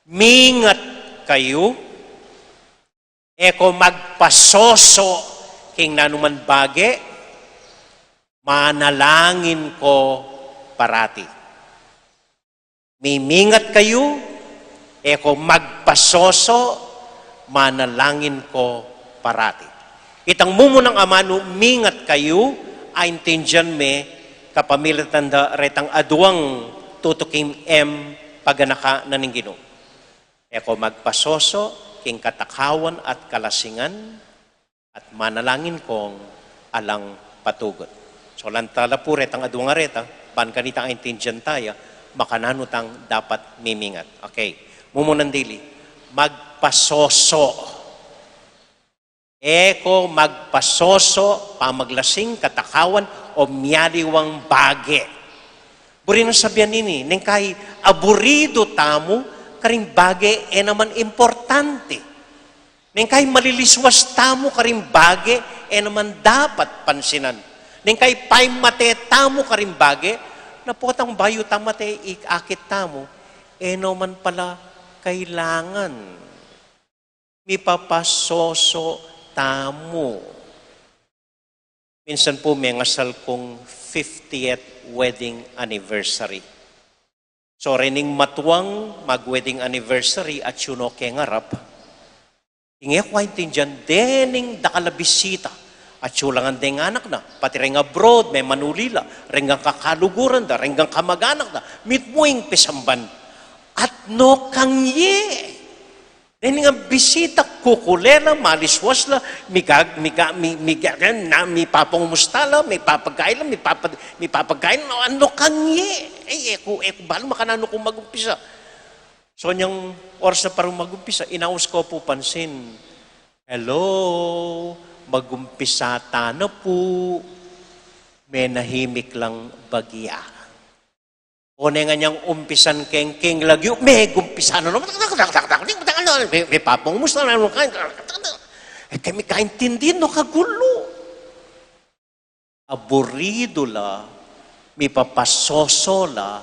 mingat kayu, e ko magpasoso king nanuman bage, manalangin ko parati. Mimingat kayu, e ko magpasoso, manalangin ko parati. Itang mumunang amanu, mingat kayu, aintindian me kapamilatan da retang aduang tutuking M, paganaka na ning Ginu. E ko magpasoso king katakawan at kalasingan, at manalangin kong alang patugut. So, lantala pu retang aduang areta, ban kanita aintindian taya, makananu tang dapat mimingat. Okay. Mumunan dili, magpasoso. E ko magpasoso, pamaglasing, katakawan, o mialiwang bage. Buri nang sabian ini, neng kai aburidu tamu karing bage e naman importante. Neng kai maliliswas tamu karing bage e naman dapat pansinan. Neng kai paimate tamu karing bage, na potang bayu ta mate, ikakit tamu, e naman pala kailangan. Mipapasoso tamu. Minsan pu mengasal kung fiftieth wedding anniversary. So, rening matuang mag-wedding anniversary, atyu no keng arap. Ing e ku aintindian, dening dakal a bisita, atyu la ngan deng anak na, pati reng abroad, memanulila, reng kakaluguran da, reng kamaganak da, mitmu ing pisamban. Atyu no kang ye. Dening bisita, kukule la, maliswas la, miga, miga, mi, miga, na, mipapangumusta la, mipapagkain la, mipapa, mipapagkain la, atyu no kang ye. E, e ku, e ku balu makananu kung magumpisa. So, inyang oras na para magumpisa, inaus ko pu pansin. Hello, magumpisa ta na pu. Menahimik lang bagya. O neng anyang umpisan keng, keng lagyu, megumpisa na naman. Tak, tak, tak, tak, tak, tak, tak, ano, mi, mipapangumusta la, ano, kain, tak, tak, tak. E keng mikaintindi no kagulu. Aburidu la, mipapasoso la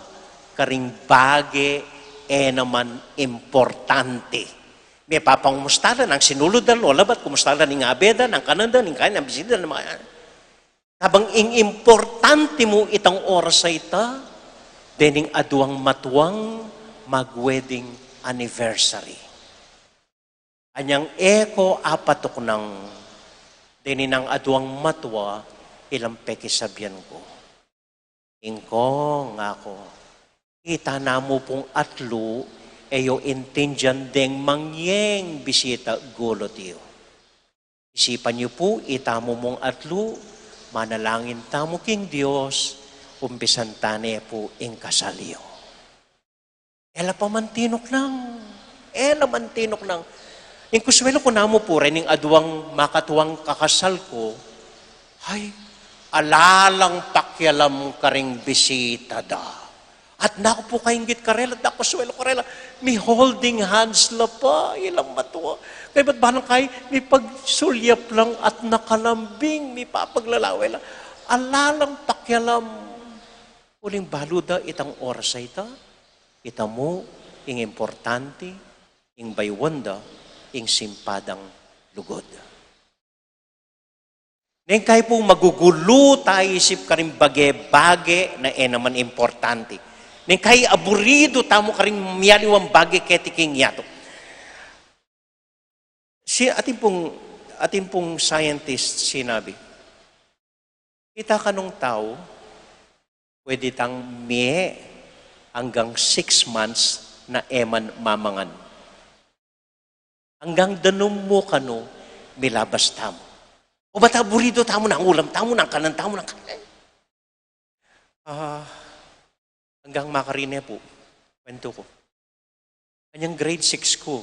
karing bage e naman importante. Mipapangumusta la nang sinulud da, lalabat, kumusta la ning abe da, nang kanan da, ning kain, nang bisita, nang mga Kabang ing importante mu itang oras a ita, dening aduang matuang mag-wedding anniversary. Anyang e ko apatuknang, dening aduang matua, ilang pekisabian ku. Ing ko, ngaku, ita namu pung atlu, e yu intindian deng mangyeng bisita gulut yu. Isipan yu pu, ita mu mung atlu, manalangin tamu king Dios, umpisan ta ne pu ing kasal yu. E la pa man tinuknang, e la man tinuknang. Ing kusuelu ku namu pu, rening aduang makatuang kakasal ku, ay, ala lang pakialam karing bisita da. At naku pu, kainggit karela, at naku, suelu karela, mi-holding hands la pa ilang matua. Kaybat balang kai, mipagsulyap lang at nakalambing, mipapaglalawe la. Ala lang pakialam. Uling balu da itang oras a ita, ita mu ing importante, ing bayuan da, ing simpadang lugud. Neng kai pu magugulu ta isip karing bage-bage na e naman importante. Neng kai aburidu tamu karing mialiwang bage keti king yatu. Si, atin pung, atin pung scientist sinabi, ita kanung tau, pwede tang mie anggang six months na e man mamangan. Anggang danum mu kanu, milabas tamu. O bata buridu tamu nang ulam tamu, nang kanan tamu, nang kanan. Ah, anggang makarine pu, kwentu ku. Anyang grade six ku,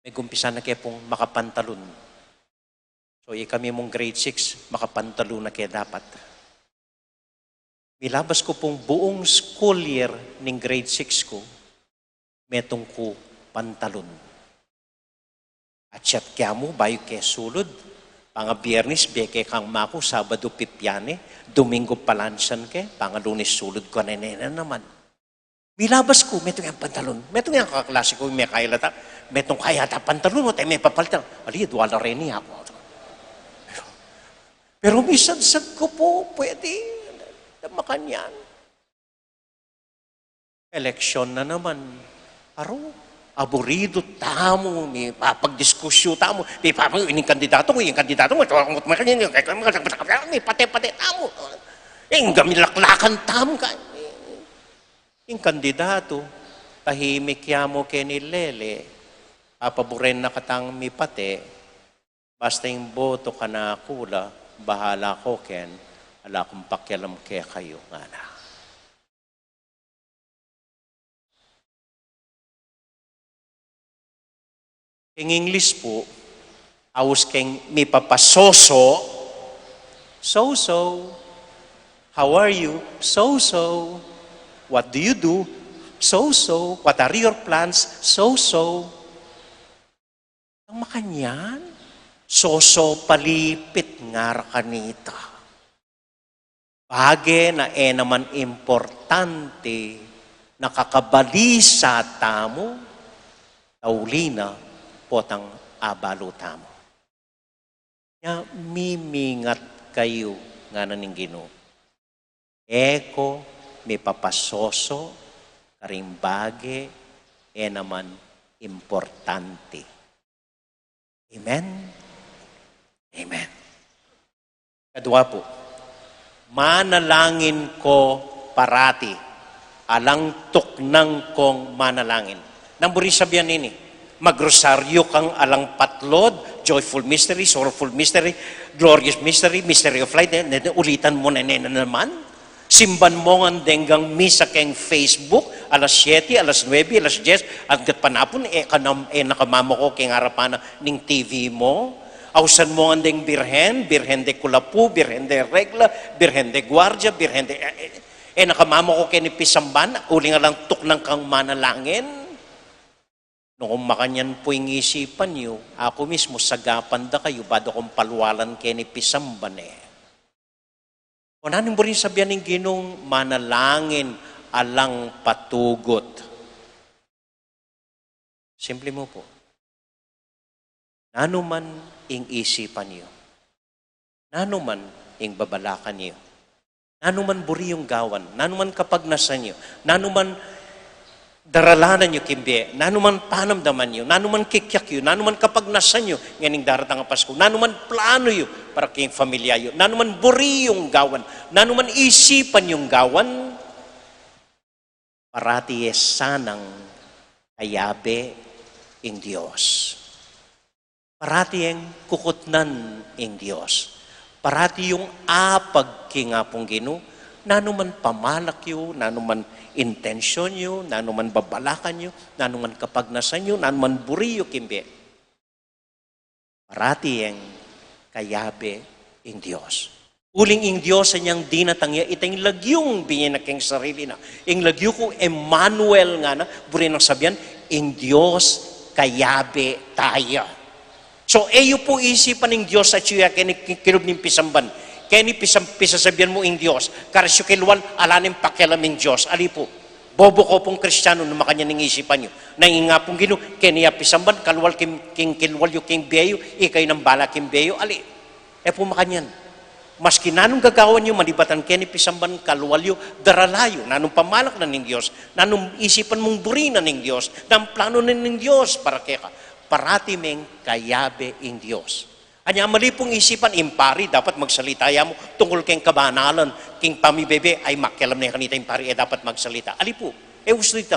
megumpisa na ke pung makapantalun. So, ikami mung grade six, makapantalun na ke dapat. Milabas ku pung buung school year ning grade six ku, metung ku pantalon. Atiu ya mu, bayu ke sulud, panga Biernes, bie ke kang maku, Sabadu, pipian ne, Domingo, palansan ke, panga Lunes, sulud ku, nene na naman. Milabas ku, metung yang pantalon, metung yang kaklase ku, mekayalata, metung kayata pantalon, o te mepapalitan, ali, dwala reni aku. Pero misagsag ku pu, pwede, na makanyan. Eleksyon na naman. Aro, aburidu tamu, mipapagdiskusyu tamu, mipapag-, ining kandidatu, ining kandidatu, mipate-pate tamu. Ing gamilaklakan tamu ka. Ing kandidatu, tahimik ya mu keni lele, papaburen na katang mipate, basta ing boto kanaku la, bahala ko ken, ala kung pakialam kekayu, ngana. King English pu, aus keng mipapasoso, "So-so, how are you? So-so, what do you do? So-so, what are your plans? So-so." Nang makanyan, soso palipit, ngara kanita. Bage na e naman importante, nakakabalisa tamu, ta uli na potang abalu tamu. Nya mimingat kayu, ngana ning Ginu. E ko mipapasoso karing bage e naman importante. Amen? Amen. Kadua pu, manalangin ko parati. Alang tuknang kong manalangin. Nanu buri sabyan nini? Magrosaryu kang alang patlod, joyful mystery, sorrowful mystery, glorious mystery, mystery of light, ne, ne, ulitan mu ne, ne, ne naman. Simban mu ngan deng misa keng Facebook, alas siyete, alas nuebe, alas dyes, at gat panapun, e, kanam, e, na ka mamuko keng arapan na ning T V mu. Ausan mu ngan deng Birhen, Birhen de Kulapu, Birhen de Regla, Birhen de Guardia, Birhen de, e, e, e na ka mamuko keni pisamban, uling alang tuknang kang manalangin. Nung makanyan pu ing isipan yu, aku mismu sagapan da kayu, ba da kung palwalan keni pisamban e. O nanu ing buri sabyan ning Ginung manalangin alang patugut? Simple mu pu. Nanu man ing isipan yu, nanu man ing babalakan yu, nanu man buri yung gawan, nanu man kapagnasan yu, nanu man daralanan yu king bie, nanu man panamdaman yu, nanu man kikyak yu, nanu man kapagnasan yu ngening daratang a Pasku, nanu man planu yu para king familia yu, nanu man buri yung gawan, nanu man isipan yung gawan, parati e sanang kayabe ing Dios. Parati eng kukutnan ing Dios. Parati yung apag king Apung Ginu, nanu man pamalak yu, nanu man intensyon yu, nanu man babalakan yu, nanu man kapagnasan yu, nanu man buri yu king bie. Parati eng kayabe ing Dios. Uling ing Dios a nyang dinatang ya, ita ing lagyung binie na king sarili na. Ing lagyu ku Emmanuel ngana, buri nang sabyan, ing Dios kayabe taya. So, e yu pu isipan ing Dios atyu ya keni kilub ning pisamban. Keni pisam-, pisasabyan mu ing Dios, karis yu kilwal, ala neng pakialam ing Dios. Ali pu, bobo ko pung Kristianu nung makanyan ing isipan yu. Nang ing Apung Ginu, keni ya pisamban, kalwal king, king kilwal yu king bie yu, ikayu nang bala king bie yu, ali. E pu makanyan. Maski nanung gagawan yu, malibatan keni pisamban, kalwal yu, darala yu, nanung pamalak na ning Dios, nanung isipan mung buri na ning Dios, nanung planu na ning Dios para keka, parati meng kayabe ing Dios. Anya mali pung isipan, ing pari dapat magsalita ya mu tungkul keng kabanalan, king pamibie-bie, ay makialam ne kanita ing pari, e dapat magsalita. Ali pu, e usu ita.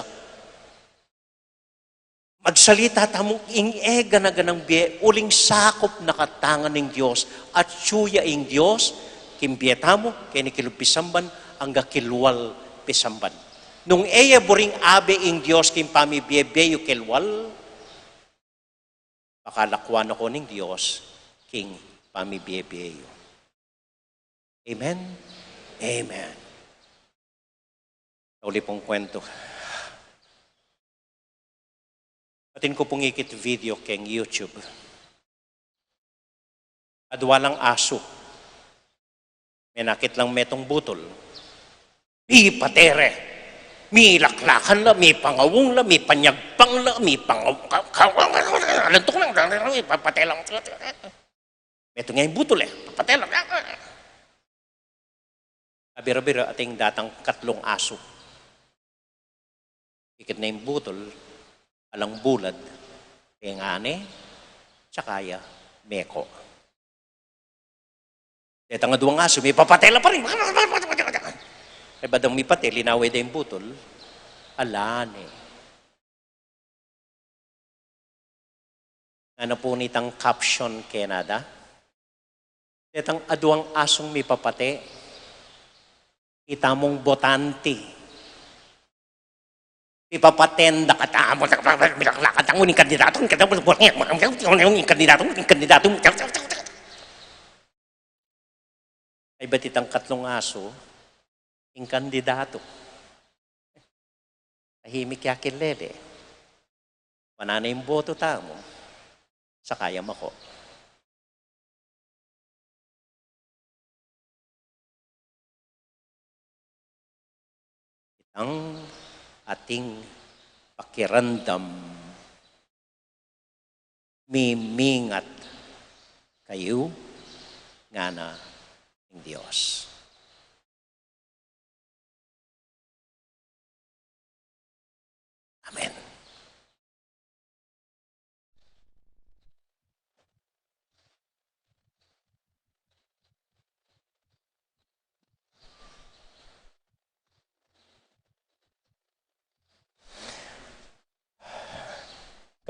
Magsalita tamu ing e gana-ganang bie, uling sakup na katamu ning Dios, atyu ya ing Dios king bie tamu, keni kilub pisamban, angga kilwal pisamban. Nung e ya buring abe ing Dios king pamibie-bie yu kilwal, pakalakwan na ko ning Dios king pamibie-bie yu. Amen? Amen. Uli pung kwento. Atin ku pung ikit video keng YouTube. Adwa lang asu. Menakit lang metung butul. Mipate re. Milaklakan la, mipangawung la, mipanyagpang la, mipangawung. Lantuk lang, mipapate lang. Metung ya ing butul e, papate lang. Abira-bira, ating datang katlung asu. Ikit ne ing butul, alang bulad, e ngane, saka ya meko. Detang adwang asu, mipapate la pa rin. E badang mipate, linawe de ing butul, ala ne. Nanu pu nitang caption kaya nada? Detang adwang asung mipapate, ita mung botanti. Mipapate da katamu, milaklakan tamu ning kandidatu, ning kandidatu, ning kandidatu, ning kandidatu. Ay, ibat itang katlung asu, ing kandidatu. Tahimik ya kilele. Wanan ne ing boto tamu, saka ya mako. Itang ating pakiramdam, mimingat kayu, ngana ing Dios. Amen.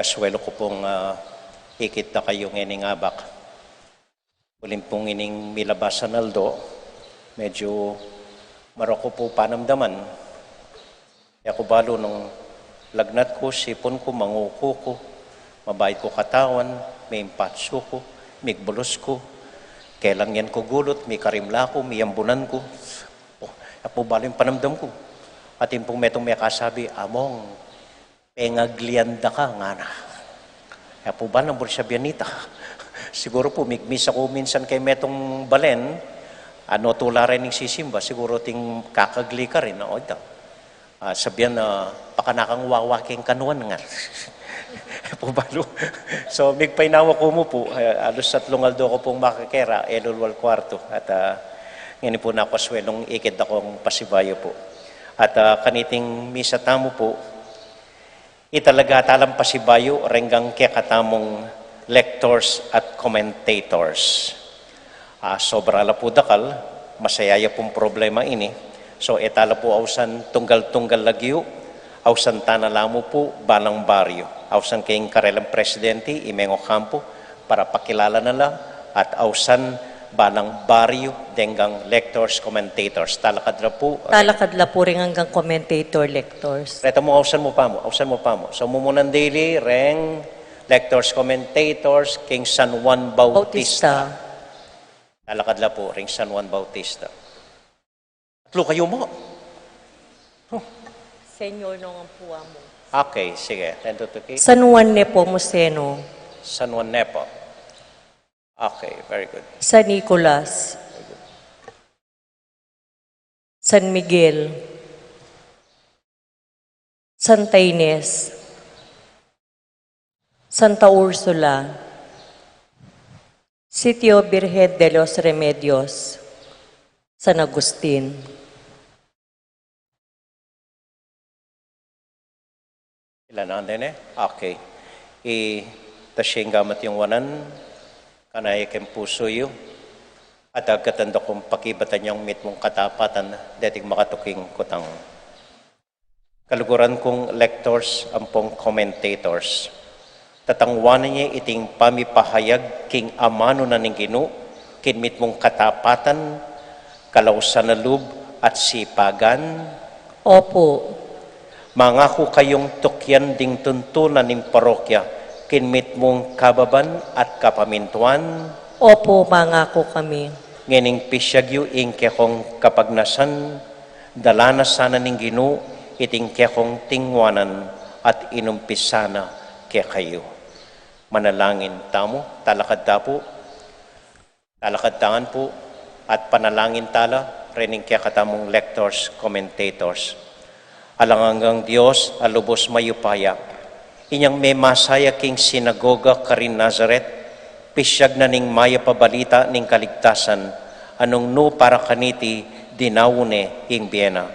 Kasuelo ku pung, ah, ikit da kayu ngening abak. Uling pung ining milabasan aldo, medyu marok ku pu panamdaman. E ku balu nung lagnat ku, sipun ku, manguku ku, mabaid ku katawan, miimpatsu ku, migbulus ku, kelang yan ku gulut, mikarimla ku, miyambunan ku. O, e ku balu ing panamdam ku. Atin pung metung mekasabi, "Among, pengaglian da ka," ngana. E ku balu nung buri sabian nita. Siguru pu, migmisa ku minsan keng metung balen, anu, tula rin ing sisimba, siguru ating kakagli karin, o, ita. Ah, sabian na, "Pakanakang wawa keng kanuan," ngana. E ku balu. So, migpainawa ku mu pu, eh, alus atlung aldo ku pung makakera, elul wal kuartu. At, ah, ngeni pu nakasuelung ikit da kung pasibayu pu. At, ah, kaniting misa tamu pu, italaga talang pasibayu reng kekatamung lectors at commentators. Ah, sobra la pu dakal, masaya ya pung problema ini. So, e tala pu ausan tunggal-tunggal lagyu, ausan tana la mu pu balang baryu. Ausan keng karelang presidenti, i Meng Ocampo, para pakilala na la, at ausan balang baryu deng lectors, commentators. Talakad la pu. Talakad la pu reng anggang commentator, lectors. Reta mu, ausan mu pa mu, ausan mu pa mu. So, mumunan dili reng lectors, commentators keng San Juan Bautista. Bautista. Talakad la pu reng San Juan Bautista. Atlu kayu mu. Huh. Señor Nepomuceno. Okay, sige. Ten, two, three. San Juan Nepomuceno. San Juan Nepo. Okay, very good. San Nicolas. Very good. San Miguel. Santa Ines. Santa Ursula. Sitio Virgen de los Remedios. San Agustin. Ila na, ande ne? Okay. Itasyeng gamat yung wanan, kanaya keng pusu yu, at agkatan da kung pakibatan yang mitmung katapatan, deting makatuking kutang. Kaluguran kung lectors ampong commentators. Tatangwanan ye iting pamipahayag king amanu na ning Ginu, king mitmung katapatan, kalausan a lub at sipagan? Opu. Mangaku kayung tukyan ding tuntunan ning parokya, king mitmung kababan at kapamintuan? Opu, mangaku kami. Ngening pisyag yu ing kekong kapagnasan, Dala na sana ning Ginu iting kekong tinguanan at inumpisa na kekayu. Manalangin tamu, talakad ta pu. Talakad ta ngan pu at panalangin tala rening kekatamung lectors, commentators. Alang anggang Dios a lubus mayupaya, inyang memasa ya king sinagoga karin Nazaret, pisyag na ning mayap a balita ning kaligtasan, a nung nu para kaniti dinaun ne ing bie na.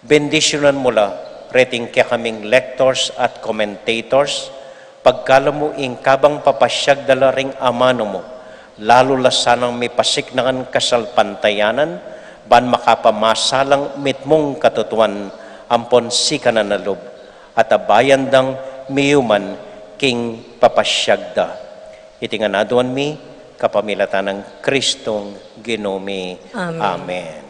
Bendisyunan mu la reting kekaming lectors at commentators, pagkalub mu ing kabang papasyag da la ring amanu mu, lalu la sanang mipasiknangan kasalpantayanan, ban makapamasa lang mitmung katutuan ampon sikanan a lub, at abayan dang miyuman king papasyag da. Iti ngan aduan mi kapamilatan nang Kristong Ginu mi. Amen. Amen.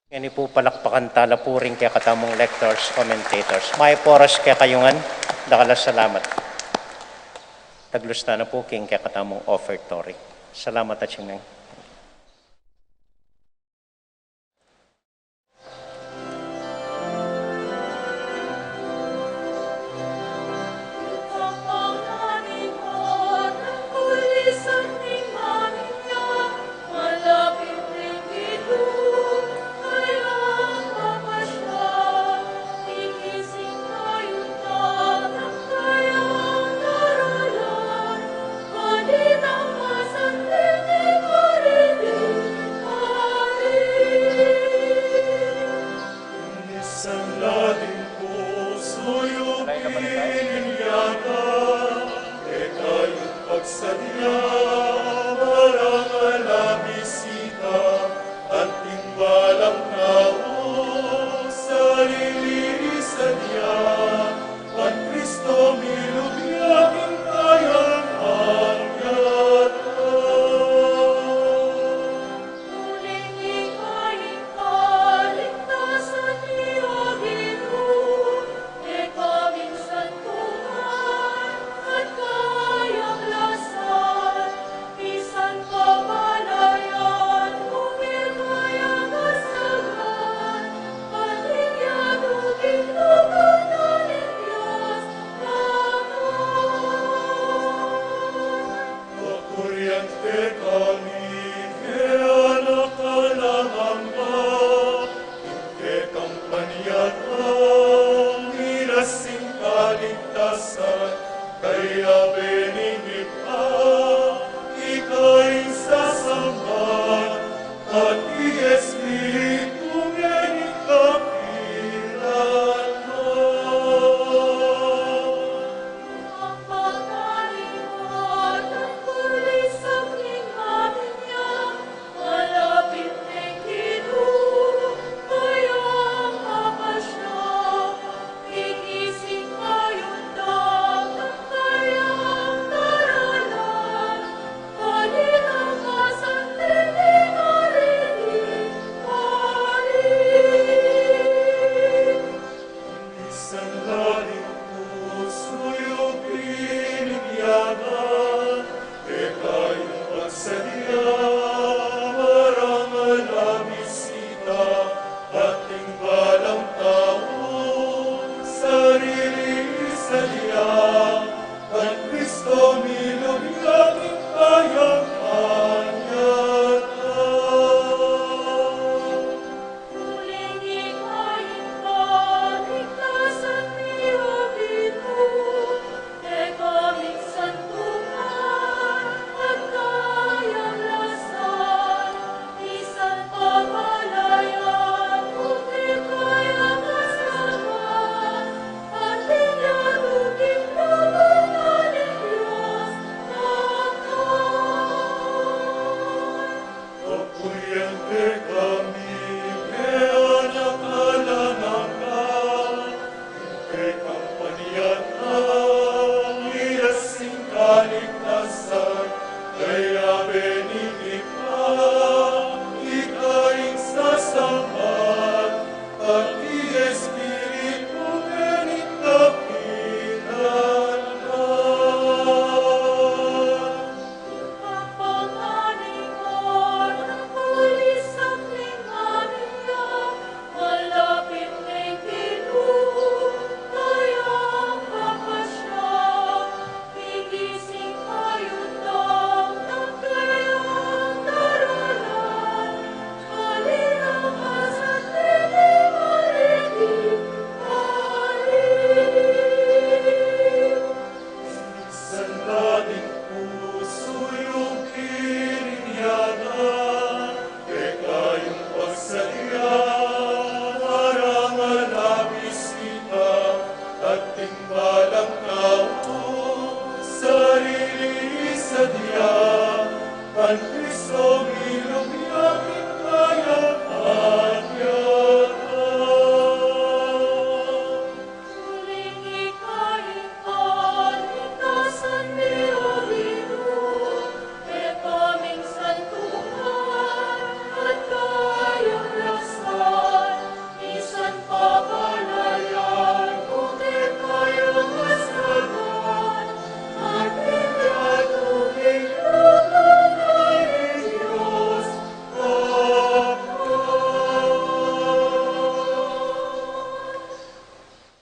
Ngeni pu, palakpakan tala pu ring kekatamung lectors, commentators. Mayap a oras kekayu ngan, dakal a salamat. Taglus tana pu king kekatamung offertory. Salamat, Atching Neng. Kekayung pagsadya, marangal a bisita, anting balang tau, sarili sadya, ban Kristo milub ya king kayang agyat. Uling ika ing kaligtasan mi, O Ginu, kekami ing santukan at kayang lasan, misan kabalayan mu kekaya kasagan, pati yatu king lupa na ning Dios Ama. Kapurian kekami, keka na kalamang ba, kekang panyatang milas ing kaligtasan, kaya benigit ka, ika ing sasamban, pati Espiritu ngening kapilan man.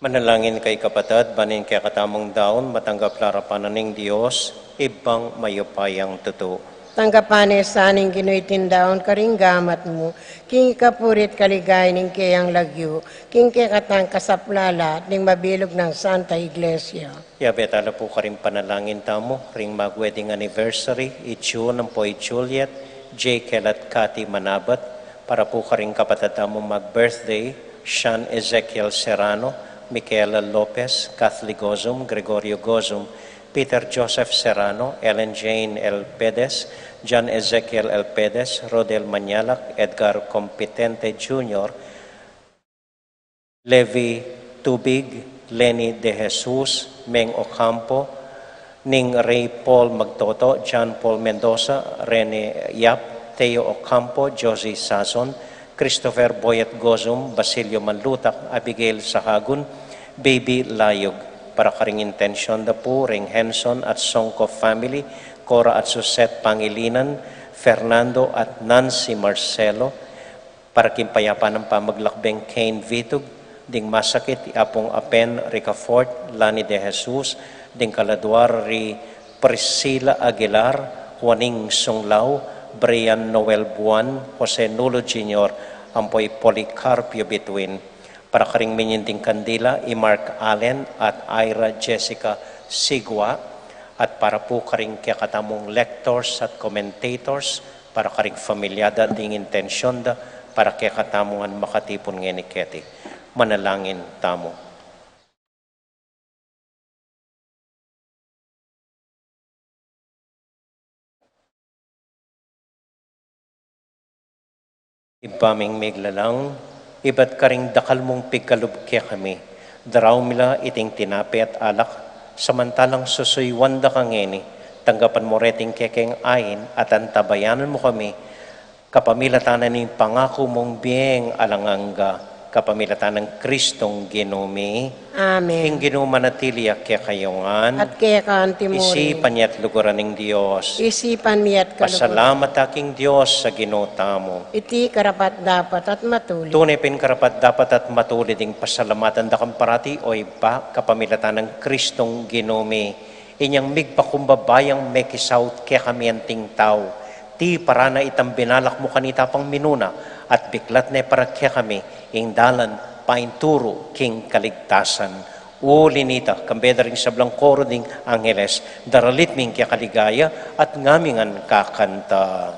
Manalangin kayu kapatad, ban ing kekatamung daun matanggap la arapan na ning Dios, Ibpang mayupayang tutu. Tanggapan na sa ning Ginu iting daun karing gamat mu, king ikapuri't kaligayan ning keyang lagyu, king kekatang kasaplalan at ning mabilug nang Santa Iglesia. Yabe tala pu karing panalangin tamu ring magwedding anniversary, i June ampo i Juliet, Jekel at Cathy Manabat, para pu karing kapatad tamu mag-birthday, Sean Ezekiel Serrano, Michaela Lopez, Kathleen Gozum, Gregorio Gozum, Peter Joseph Serrano, Ellen Jane L. Pedez, John Ezekiel L. Pedez, Rodel Mañalac, Edgar Competente Junior, Levi Tubig, Leni De Jesus, Meng Ocampo, Ning Rey Paul Magtoto, John Paul Mendoza, Rene Yap, Theo Ocampo, Josie Sazon, Christopher Boyet Gozum, Basilio Manlutac, Abigail Sahagun, Baby Layug, para karing intensyon da pu ring Henson at Songco family, Cora at Suzette Pangilinan, Fernando at Nancy Marcelo, para king payapan nang pamaglakbeng Kane Vitug, ding masakit i Apung Apen Ricafort, Lani De Jesus, ding kaladua ri Priscilla Aguilar, Juaning Sunglao, Brian Noel Buan, Jose Nulo Junior, ampo i Policarpio Bituin. Para karing minyinding kandila, i Mark Allen at Ira Jessica Sigua, at para pu karing kekatamung lectors at commentators, para karing familia da ding intensyon da, para kekatamu ngan makatipun ngeni keti. Manalangin tamu. Ibpa ming miglalang, ibat karing dakal mung pigkalub kekami, daraun mi la iting tinape at alak, samantalang susuyuan da ka ngeni, tanggapan mu reting kekeng ain, at antabayanan mu kami, kapamilatan na ning pangaku mung bieng alang angga, kapamilatan nang Kristong Ginu mi. Amen. Ing Ginu manatili ya kekayu ngan. At keka antimurin. Isipan ya at luguran ning Dios. Isipan mi at kaluguran. Pasalamat ta king Dios a Ginu tamu. Iti karapat-dapat at matulid. Tune pin karapat-dapat at matulid ing pasalamatan da kang parati, o Ibpa, kapamilatan nang Kristong Ginu mi. Inyang migpakumbaba yang mekisaut kekami anting tau, tiparan na itang binalak mu kanita pang minuna, at biklat ne para kekami ing dalan painturu king kaligtasan. Uli nita, kambe da ring sablang koro ding angeles, daralit mi ing kekaligaya, at ngami ngan kakanta.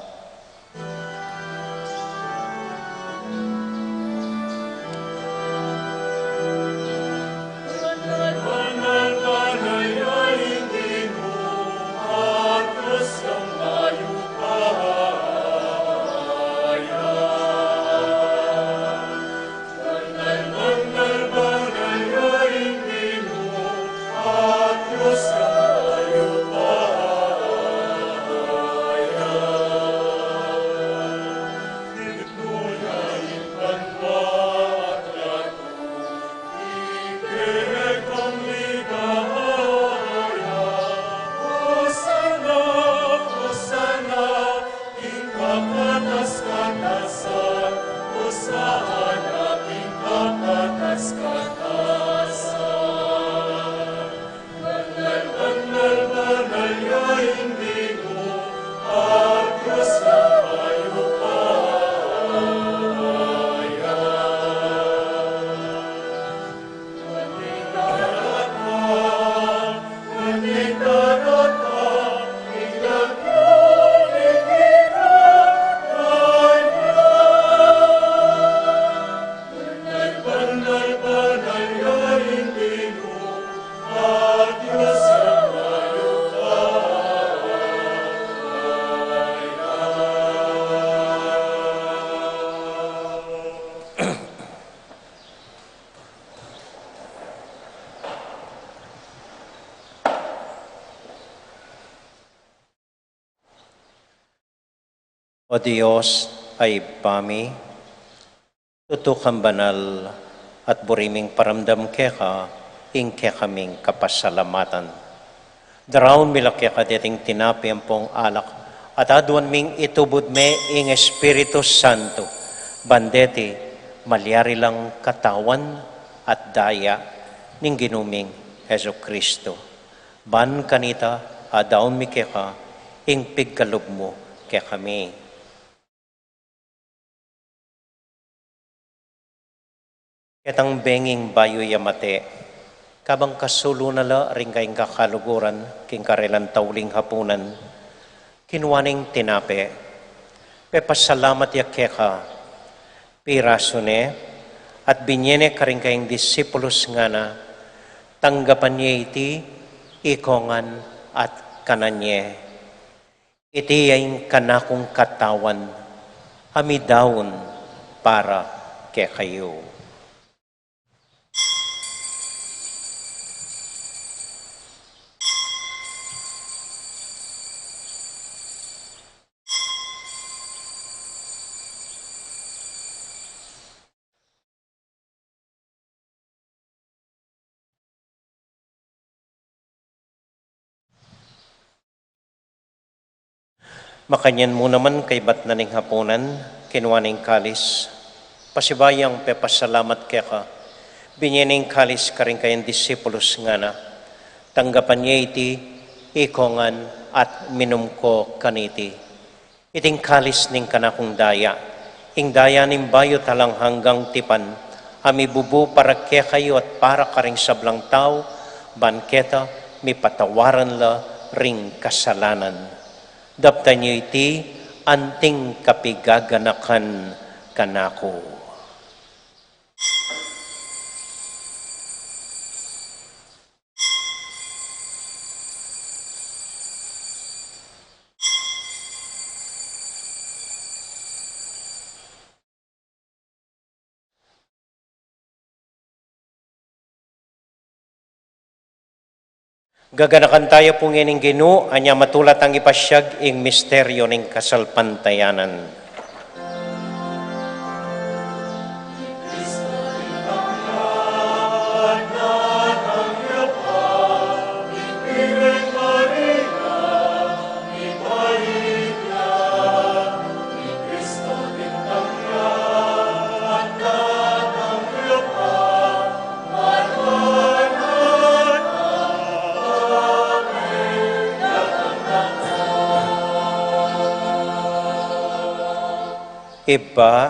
O Dios a Ibpa mi, tutu kang banal at buri ming paramdam keka ing kekaming kapasalamatan. Daraun mi la keka deting tinape ampong alak, at aduan ming itubud me ing Espiritu Santo, ban deti malyari lang katawan at daya ning Ginu ming Jesucristo. Ban kanita, adaun mi keka ing pigkalub mu kekami. Ketang benging bayu ya mate, kabang kasulu na la ring kayang kakaluguran king karelang tauling hapunan, kinua neng tinape, pepasalamat ya keka, pirasu ne, at binie ne karing kayang disipulus, ngana, tanggapan ye iti ikongan at kanan ye. Iti ya ing kanakung katawan, a midaun para kekayu. Makanyan mu naman kaybat na ning hapunan, kinua ne ing kalis, pasibayu yang pepasalamat keka, binie ne ing kalis karing kayang disipulus, ngana, tanggapan ye iti ikongan at minum ko kaniti. Iting kalis ning kanakung daya, ing daya ning bayu at alang anggang tipan, a mibubu para kekayu at para karing sablang tau, ban keta mipatawaran la ring kasalanan. Daptan yu iti anting kapigaganakan kanaku. Gaganakan taya pu ngeni ing Ginu, anya matula tang ipasiag ing misteryu ning kasalpantayanan. Ibpa,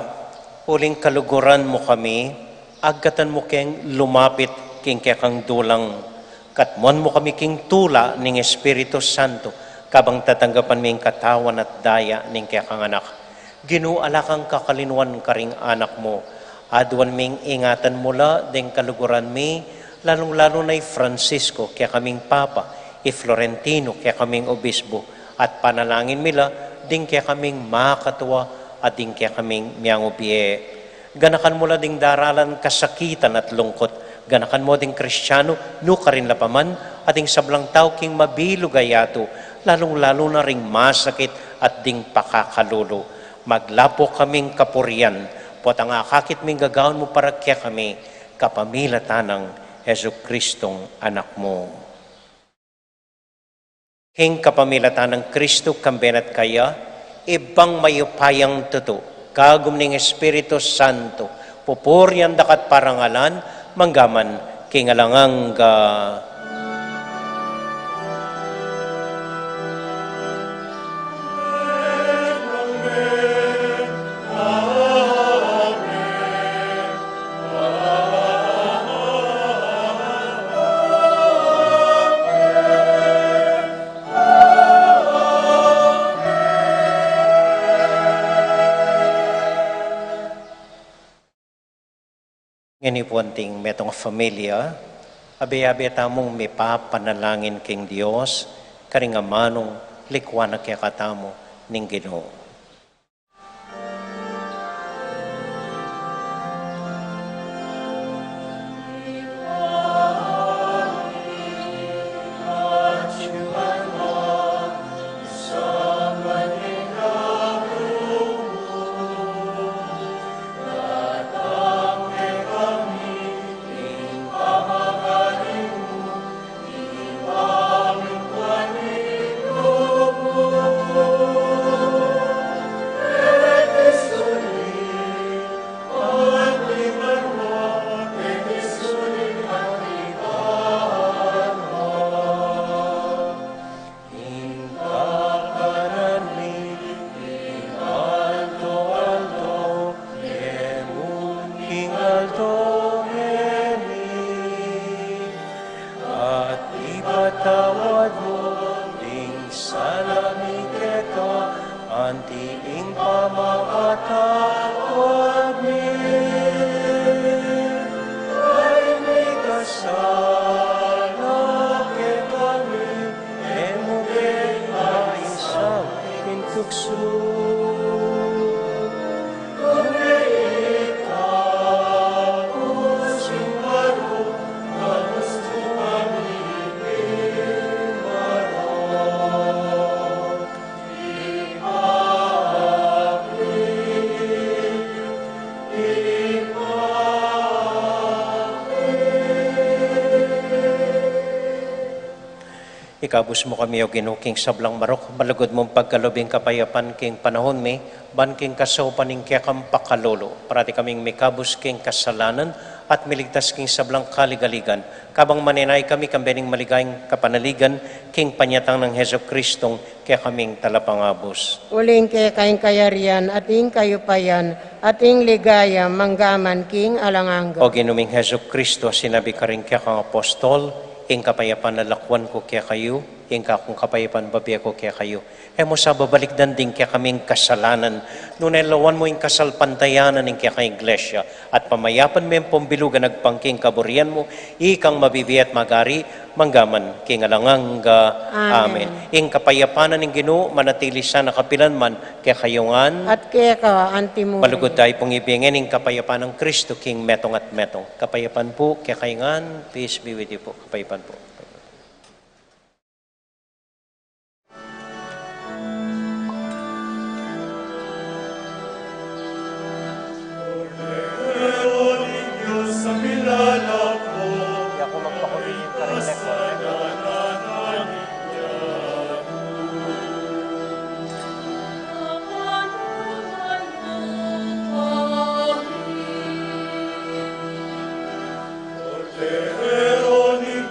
uling kaluguran mu kami, agkatan mu keng lumapit king kekang dulang, katmuan mu kami king tula ning Espiritu Santo, kabang tatanggapan mi ing katawan at daya ning kekang Anak. Ginu, ala kang kakalinuan karing anak mu. Aduan ming ingatan mu la deng kaluguran mi, lalung-lalu na i Francisco, kekaming Papa, i Florentino, kekaming Obispo, at panalangin mi la ding kekaming makatua at ding kekaming miangubie. Ganakan mu la ding daralan kasakitan at lungkut. Ganakan mu ding Kristiano, nukarin la pa man, at ding sablang tau king mabilug a yatu, lalung-lalu na ring masakit at ding pakakalulu. Maglapu kaming kapurian, potang akakit ming gagawan mu para kekami, kapamilatan nang Jesucristong Anak mu. King kapamilatan nang Kristo, kambe na at kaya, Ibpang mayupayang tutu, kagum ning Espiritu Santo, pupurian da ka at parangalan, mangga man king alang angga. Ngeni pu anting metung a familia, abe-abe tamung mipapanalangin king Dios, karing amanung likuan na kekatamu ning Ginu. Anti ing pamakatawan mi, ay mikasala kekami, e mu ke paisaul king tuksu, nune ikabus ing marok, kabus mu kami king marok. Ikabus mu kami, O Ginu, king sablang marok, malugud mung pagkalub ing kapayapan king panaun mi, ban king kasaupan ning kekang pakalulu, parati kaming mikabus king kasalanan at miligtas king sablang kaligaligan, kabang manenaya kami kambe ning maligayang kapanaligan king panyatang nang Jesucristong kekaming talapangabus. Uling keka ing kayarian, at ing kayupayan, at ing ligaya, manggaman king alang angga. O Ginu ming Jesucristo, sinabi karing kekang apostol, ing kapayapan lalakwan ku kekayu, ing kakung kapayapan bibie ku kekayu. E mu sa babalikdan ding kekaming kasalanan, nune lawan mu ing kasalpantayanan ning kekang Iglesia, at pamayapan me ampong bilugan agpang king kaburian mu, ikang mabibie at magari, manggaman king alang angga. Amen. Amen. Ing kapayapan na ning Ginu, manatili sana kapilan man, kekayu ngan. At keka antimurin. Malugud tayu pung ibie ngeni ing kapayapan nang Kristo king metung at metung. Kapayapan pu kekayu ngan, peace be with you pu. Kapayapan pu. Kordero ning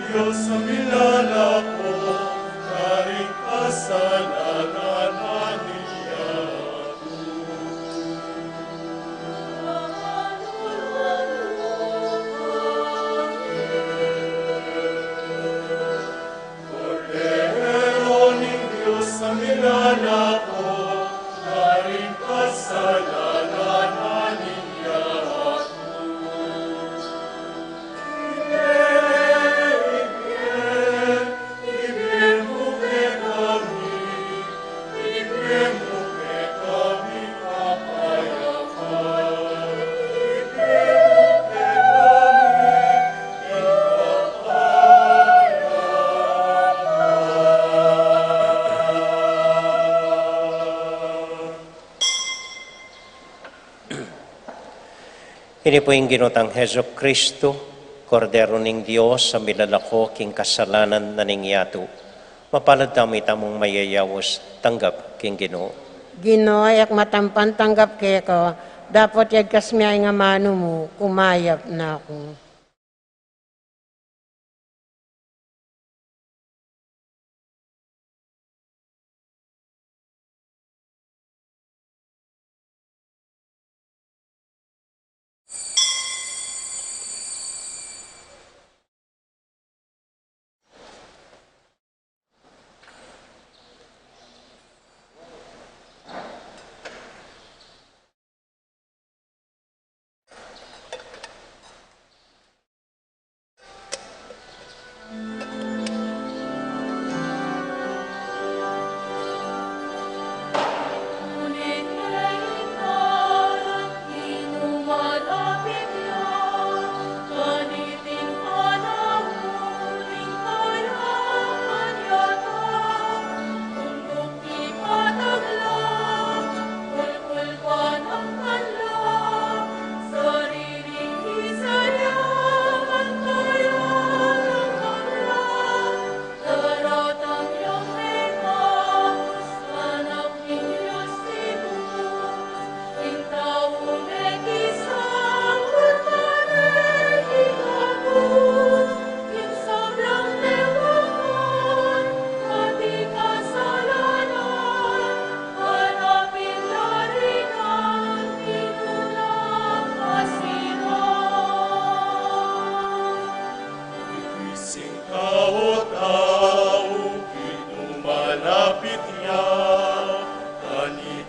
Dios, a milalako karing kasalanan na ning yatu. Kordero ning Dios, a milalako karing kasalanan na ning yatu. Ini pu ing Ginu tang Jesucristo, Kordero ning Dios, a milalako king kasalanan na ning yatu. Mapalad tamu itamung mayayaus tanggap king Ginu. Ginu, e ku matampan tanggap keka, dapot yagkas mu ya ing amanu mu, kumayap na ku.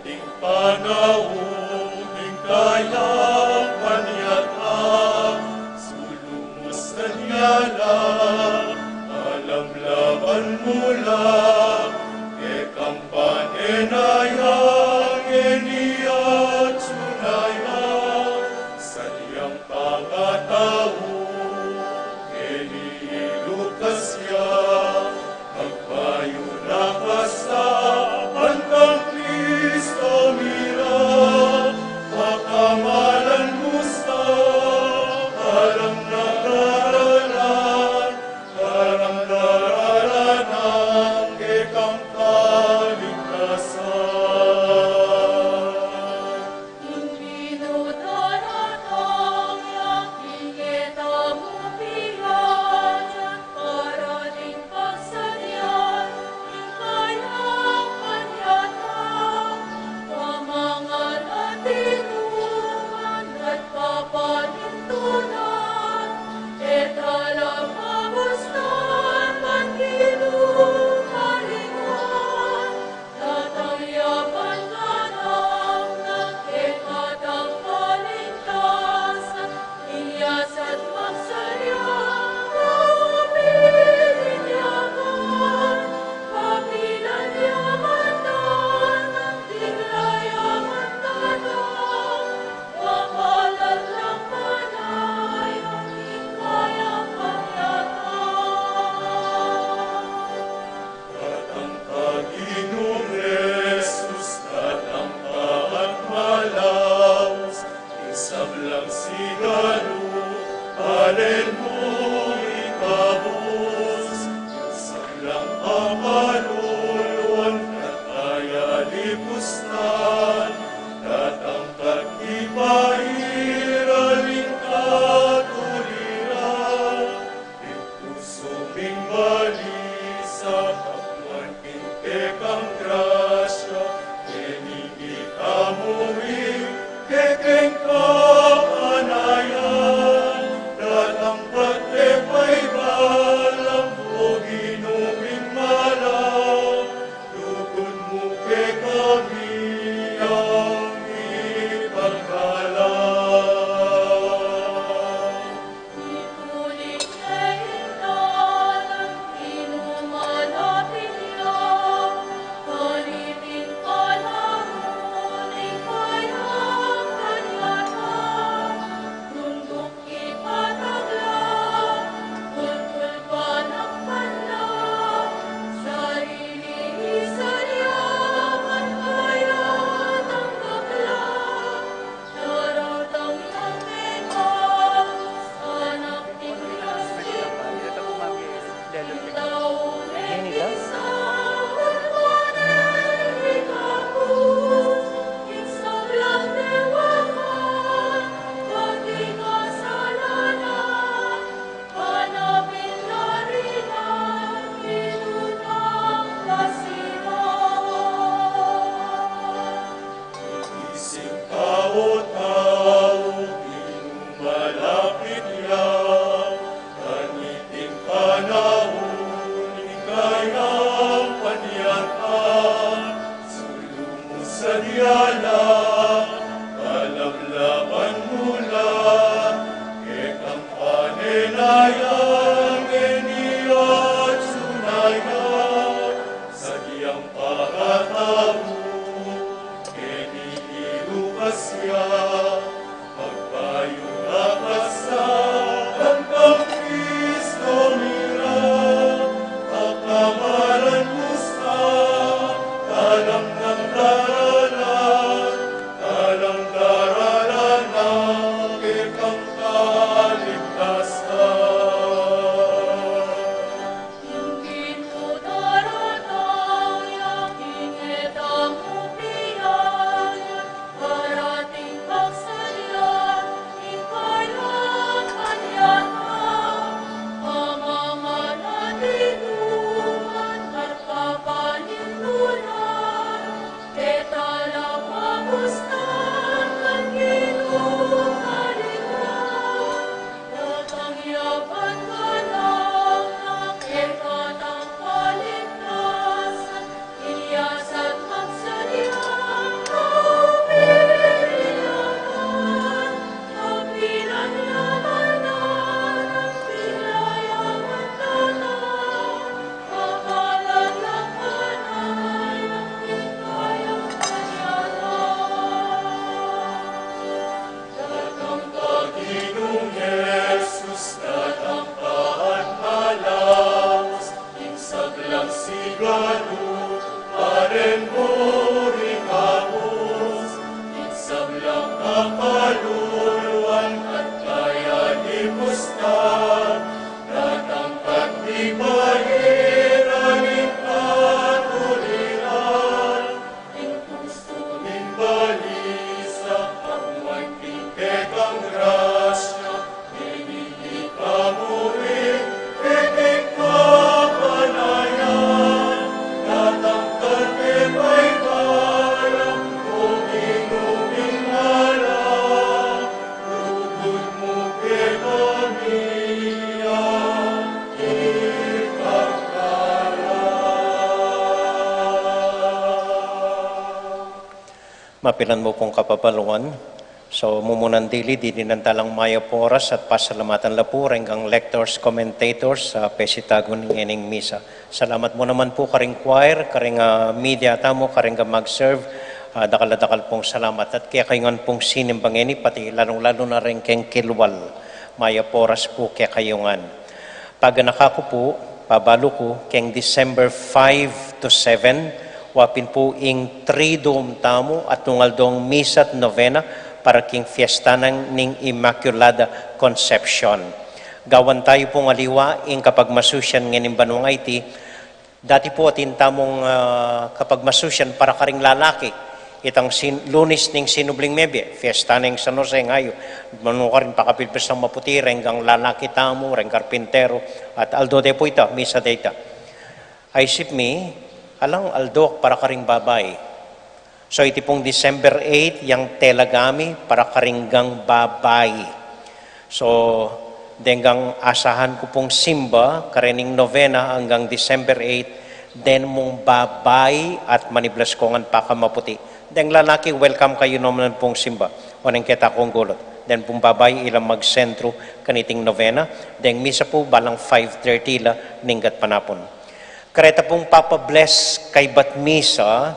Ding panaun ning kayang panyatang, sulung mu sa diala, alam laban mu la, kekang panenayan, ngeni at sunaya, sadyang pangatau, ngeni i Lucas ya, magpayu na ka sa pantang Kristo mira, pakamalan mu sa, alam na daralan, alam daralan, kekang kaligtasan. Ing Ginu daratang ya, ing e tamu pianan, para ding pagsadya ning kayang panyatang, pamangalan, tinukan at papanintunan, e tala mabustan, man Ginu malinwan, datang ya pangatang na kekatang kaligtasan, inyas at magsadya, kapilan ya man, kapilan ya man datang, bigla ya man datang, mapalad nang manaya ning kayang panyatang. Datang ka, Ginung Jesus, datang ka at malaus, ing sablang sigalu, balen mu ikabus, ing sablang kapalulwan, datang ya lipusnan, datang ka at ipaira ring katuliran, ing pusu ming balisa, pakman king kekang grasya, ngeni itamu ing kekeng kapanayan, datang ka at e paibalam, O Ginu ming malam, lugud mu kekami yang ipagkalam. Igising ka, O tau, Ginu malapit ya, kaniting panaun ning kayang panyatang, sulung mu sa diala, alam laban mu la, kekang panenayan, ngeni at sunaya, sadyang pangatau, ngeni i Lucas ya, magpayu na ka sa pantang Kristo mira, pakamalan mu sa, alam nang daralan, alam daralan, kekang kaligtasan. Mapilan mu pung kapabaluan. So, mumunan dili, didinan talang mayap a oras at pasalamatan la pu reng lectors, commentators, a pesitagun ning ening misa. Salamat mu naman pu karing choir, karing, ah, media tamu, karing mag-serve, ah, dakal a dakal pung salamat. At kekayu ngan pung sinimba ngeni, pati lalung-lalu na reng keng kilwal, mayap a oras pu kekayu ngan. Paganaka ku pu, pabalu ku, keng December five to seven, wa pin pu ing Triduum tamu at nung aldong misa at novena para king fiesta nang ning Immaculada Concepcion. Gawan tayu pung aliwa ing kapagmasusian ngening banua iti, dati pu atin tamung, ah, kapagmasusian para karing lalaki. Itang sin-, Lunes ning sinubling mebie, fiesta neng San Jose, ngayu. Manu karin pakapilpisang maputi, reng lalaki tamu, reng karpintero, at aldo de pu ita, misa de ita. Aisip mi, alang aldo para karing babai. So, iti pung December eight, yang telaga mi para karing babai. So, deng asahan ku pung simba, karening novena anggang December eight, den mung babai at maniblas ko ngan pakamaputi. Deng lalaki, welcome kayu naman pung simba. O neng keta kung gulut. Den pung babai, ila magsentru kaniting novena. Deng misa pu, balang five thirty la ning gatpanapun. Kareta pung papa-bless kaybat misa,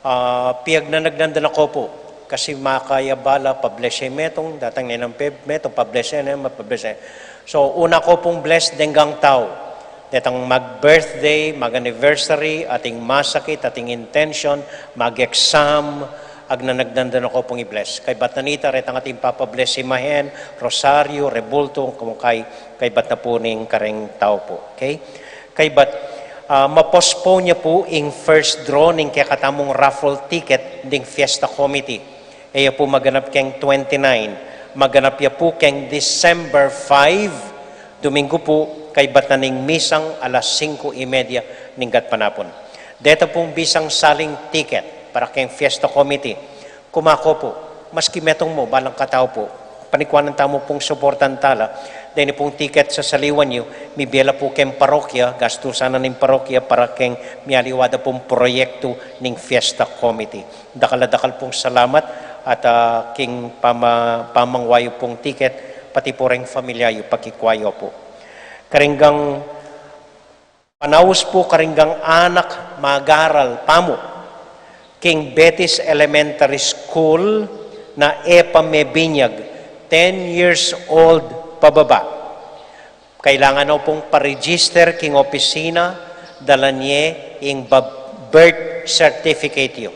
ah, piyagnanagnan da na ko pu. Kasi makayabala, pa-bless ya metung, datang ne nang pe-, metung, pa-bless ya ne, ma-, pa-bless ya. So, una ko pung bless deng tau. Detang mag-birthday, mag-anniversary, ating masakit, ating intention, mag-exam, agnanagnan da na ko pung i-bless. Kaybat na nita, retang ating papa-bless imahen, rosaryo, rebulto, kung kay, kaybat na pu ning kareng tau pu. Okay? Kaybat, ah, ma-postpone ya pu ing first draw ning kekatamung raffle ticket ding Fiesta Committee. E ya pu maganap keng twenty-nine. Maganap ya pu keng December five, Domingo pu, kaybat na ning misang alas singko y media ning gatpanapun. Deta pung bisang saling ticket para keng Fiesta Committee. Kumaku pu, maski metung mu, balang katau pu. Panikwanan tamu pung suportan tala. Deni pung ticket sasaliwan yu, mibie la pu keng parokya, gastusan na ning parokya para keng mialiwa da pung proyektu ning Fiesta Committee. Dakal a dakal pung salamat at, ah, king pama-, pamangwa yu pung ticket, pati pu reng familia yu, pakikwa yu pu. Karing panaus pu, karing anak mag-aral pamu king Betis Elementary School na e pa mebinyag, ten years old pababa. Kailangan no pung pa-register king opisina, dalan ye ing ba-, birth certificate yu.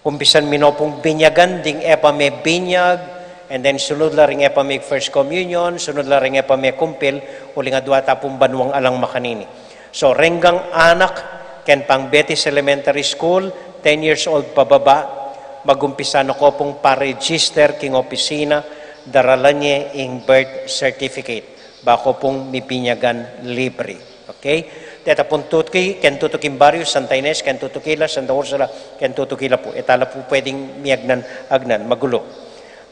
Umpisan mi no pung binyagan ding e pa mebinyag, and then sunod la ring e pa me-first communion, sunod la ring e pa mekumpil, uling adua ta pung banuang alang makanini. So, reng anak, ken pang Betis Elementary School, ten years old pababa, magumpisa na ko pung pa-register king opisina, daralan ye ing birth certificate. Ba ko pung mibinyagan libre. Okay? Deta pung tutuki, ken tutuking baryu, Santa Ines, ken tutuki la, Santa Ursula, ken tutuki la pu. E tala pu pweding miagnan-agnan, magulu.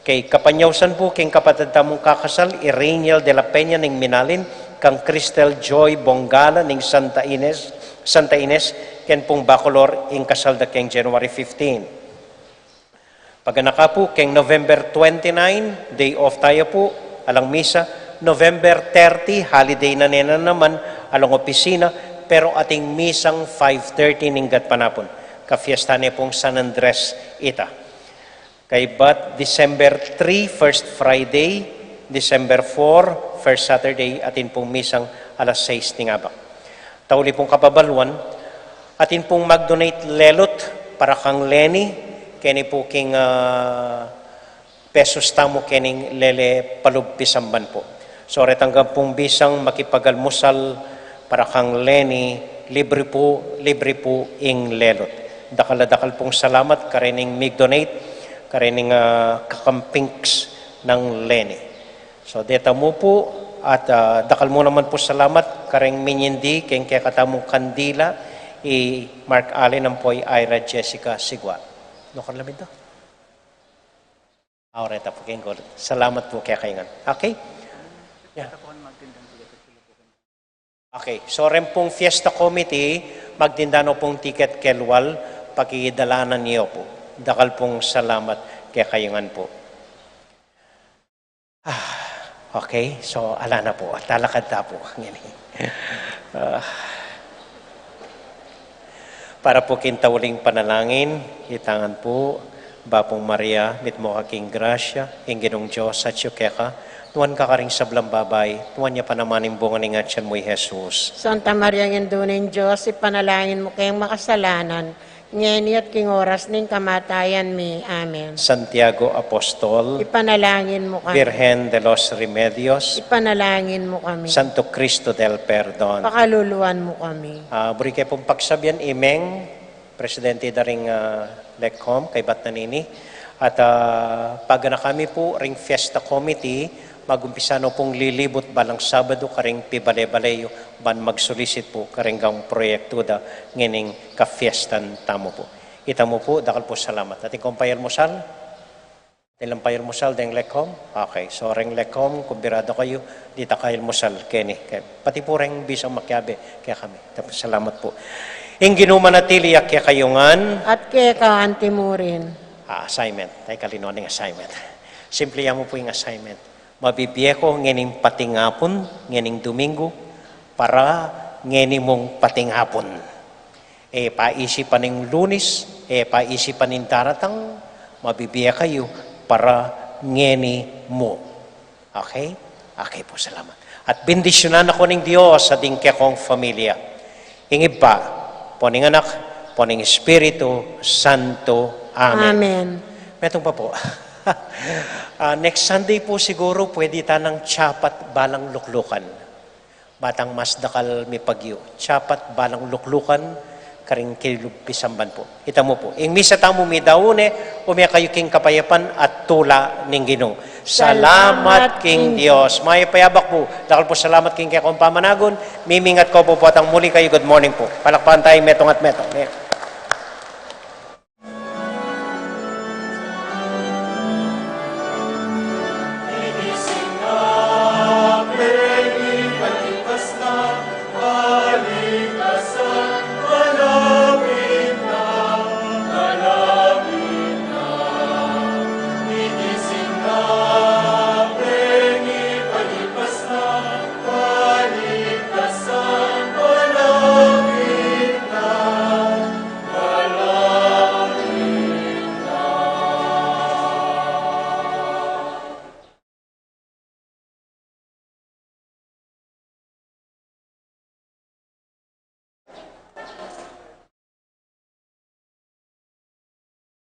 Okay, kapanyausan pu, king kapatad tamung kakasal, i Rainiel de la Peña ning Minalin, kang Cristel Joy Bongala ning Santa Ines, Santa Ines, ken pung bakulor ing kasal da keng January fifteen. Paganaka pu, keng November twenty-nine, day off taya pu, alang misa. November thirty, holiday na ne naman, alang opisina, pero ating misang five thirty ning gatpanapun. Kafiesta ne pung San Andres ita. Kaybat December three, first Friday, December four, first Saturday, atin pung misang alas sais ning abak. Tauli pung kapabaluan, atin pung mag-donate lelut para kang Leni, keni pu king, ah, pesus tamu kening lele palub pisamban pu. So, retang pung bisang makipagalmusal para kang Leni, libre pu, libre pu ing lelut. Dakal a dakal pung salamat karening mig-donate, karening, ah, kakampings nang Leni. So, deta mu pu, at, ah, dakal mu naman pu salamat kareng minyindi keng kekatamung kandila, i Mark Allen ampo i Ira Jessica Sigua. No, kan lamin to? Ah, oreta pu keng gulut. Salamat pu kekayu ngan. Okay? Yeah. Okay, so reng pung Fiesta Committee, magtinda no pung ticket kelwal, pakidalanan yu pu. Dakal pung salamat kekayu ngan pu. Ah, okay, so ala na pu, talakad ta pu ngeni. Ah, para pu king tauling panalangin, ita ngan pu, Bapu Maria, mitmu ka king grasya, ing Ginung Dios atyu keka, nuan ka karing sablang babai, nuan ya pa naman ing bunga ning atyan mu, i Jesus. Santa Maria, Indu ning Dios, ipanalangin mu keng makasalanan, ngeni at king oras ning kamatayan mi. Amen. Santiago Apostol, ipanalangin mu kami. Virgen de los Remedios, ipanalangin mu kami. Santo Cristo del Perdon, pakaluluan mu kami. Ah, buri ke pung pagsabian, imeng presidente da ring, ah, LECOM, kaybat na nini. At, ah, paganaka mi pu ring fiesta committee, magumpisa no pung lilibut balang Sabadu karing pibale-bale yu, ban magsulisit pu karing gang proyektu da ngening kafiestan tamu pu. Ita mu pu, dakal pu salamat. Atin kong payalmusal. Atin lang payalmusal deng LECOM. Okay, so reng LECOM, kumbidadu kayu, dita kayalmusal keni. Kaya, pati pu reng bisang makiabe kekami. Salamat pu. Ing Ginu manatili ya kekayu ngan. At keka anti mu rin. Ah, assignment. Ay, kalinuan ing assignment. Simple ya mu pu ing assignment. Mabibie ko ngening patingapun, ngening Domingo, para ngeni mung patingapun. E pa isipan ing Lunes, e pa isipan ing daratang, mabibie kayu para ngeni mu. Okay? Okay pu, salamat. At bendisyunan na ko ning Dios at ing kekong familia. Ing Ibpa, pu ning Anak, pu ning Espiritu Santo. Amen. Amen. Metung pa pu. Ah, next Sunday pu siguru pwede tanang Chiapat balang luklukan. Batang mas dakal mipagyu. Chiapat balang luklukan, karing kilub pisamban pu. Ita mu pu. Ing misa tamu meyari ne, ume kayu king kapayapan at tula ning Ginu. Salamat king Dios. Mayap a yabak pu. Dakal pu salamat king kekong pamanagun. Mimingat ko pu, potang muli kayu. Good morning pu. Palakpakan tamu ing metung at metung.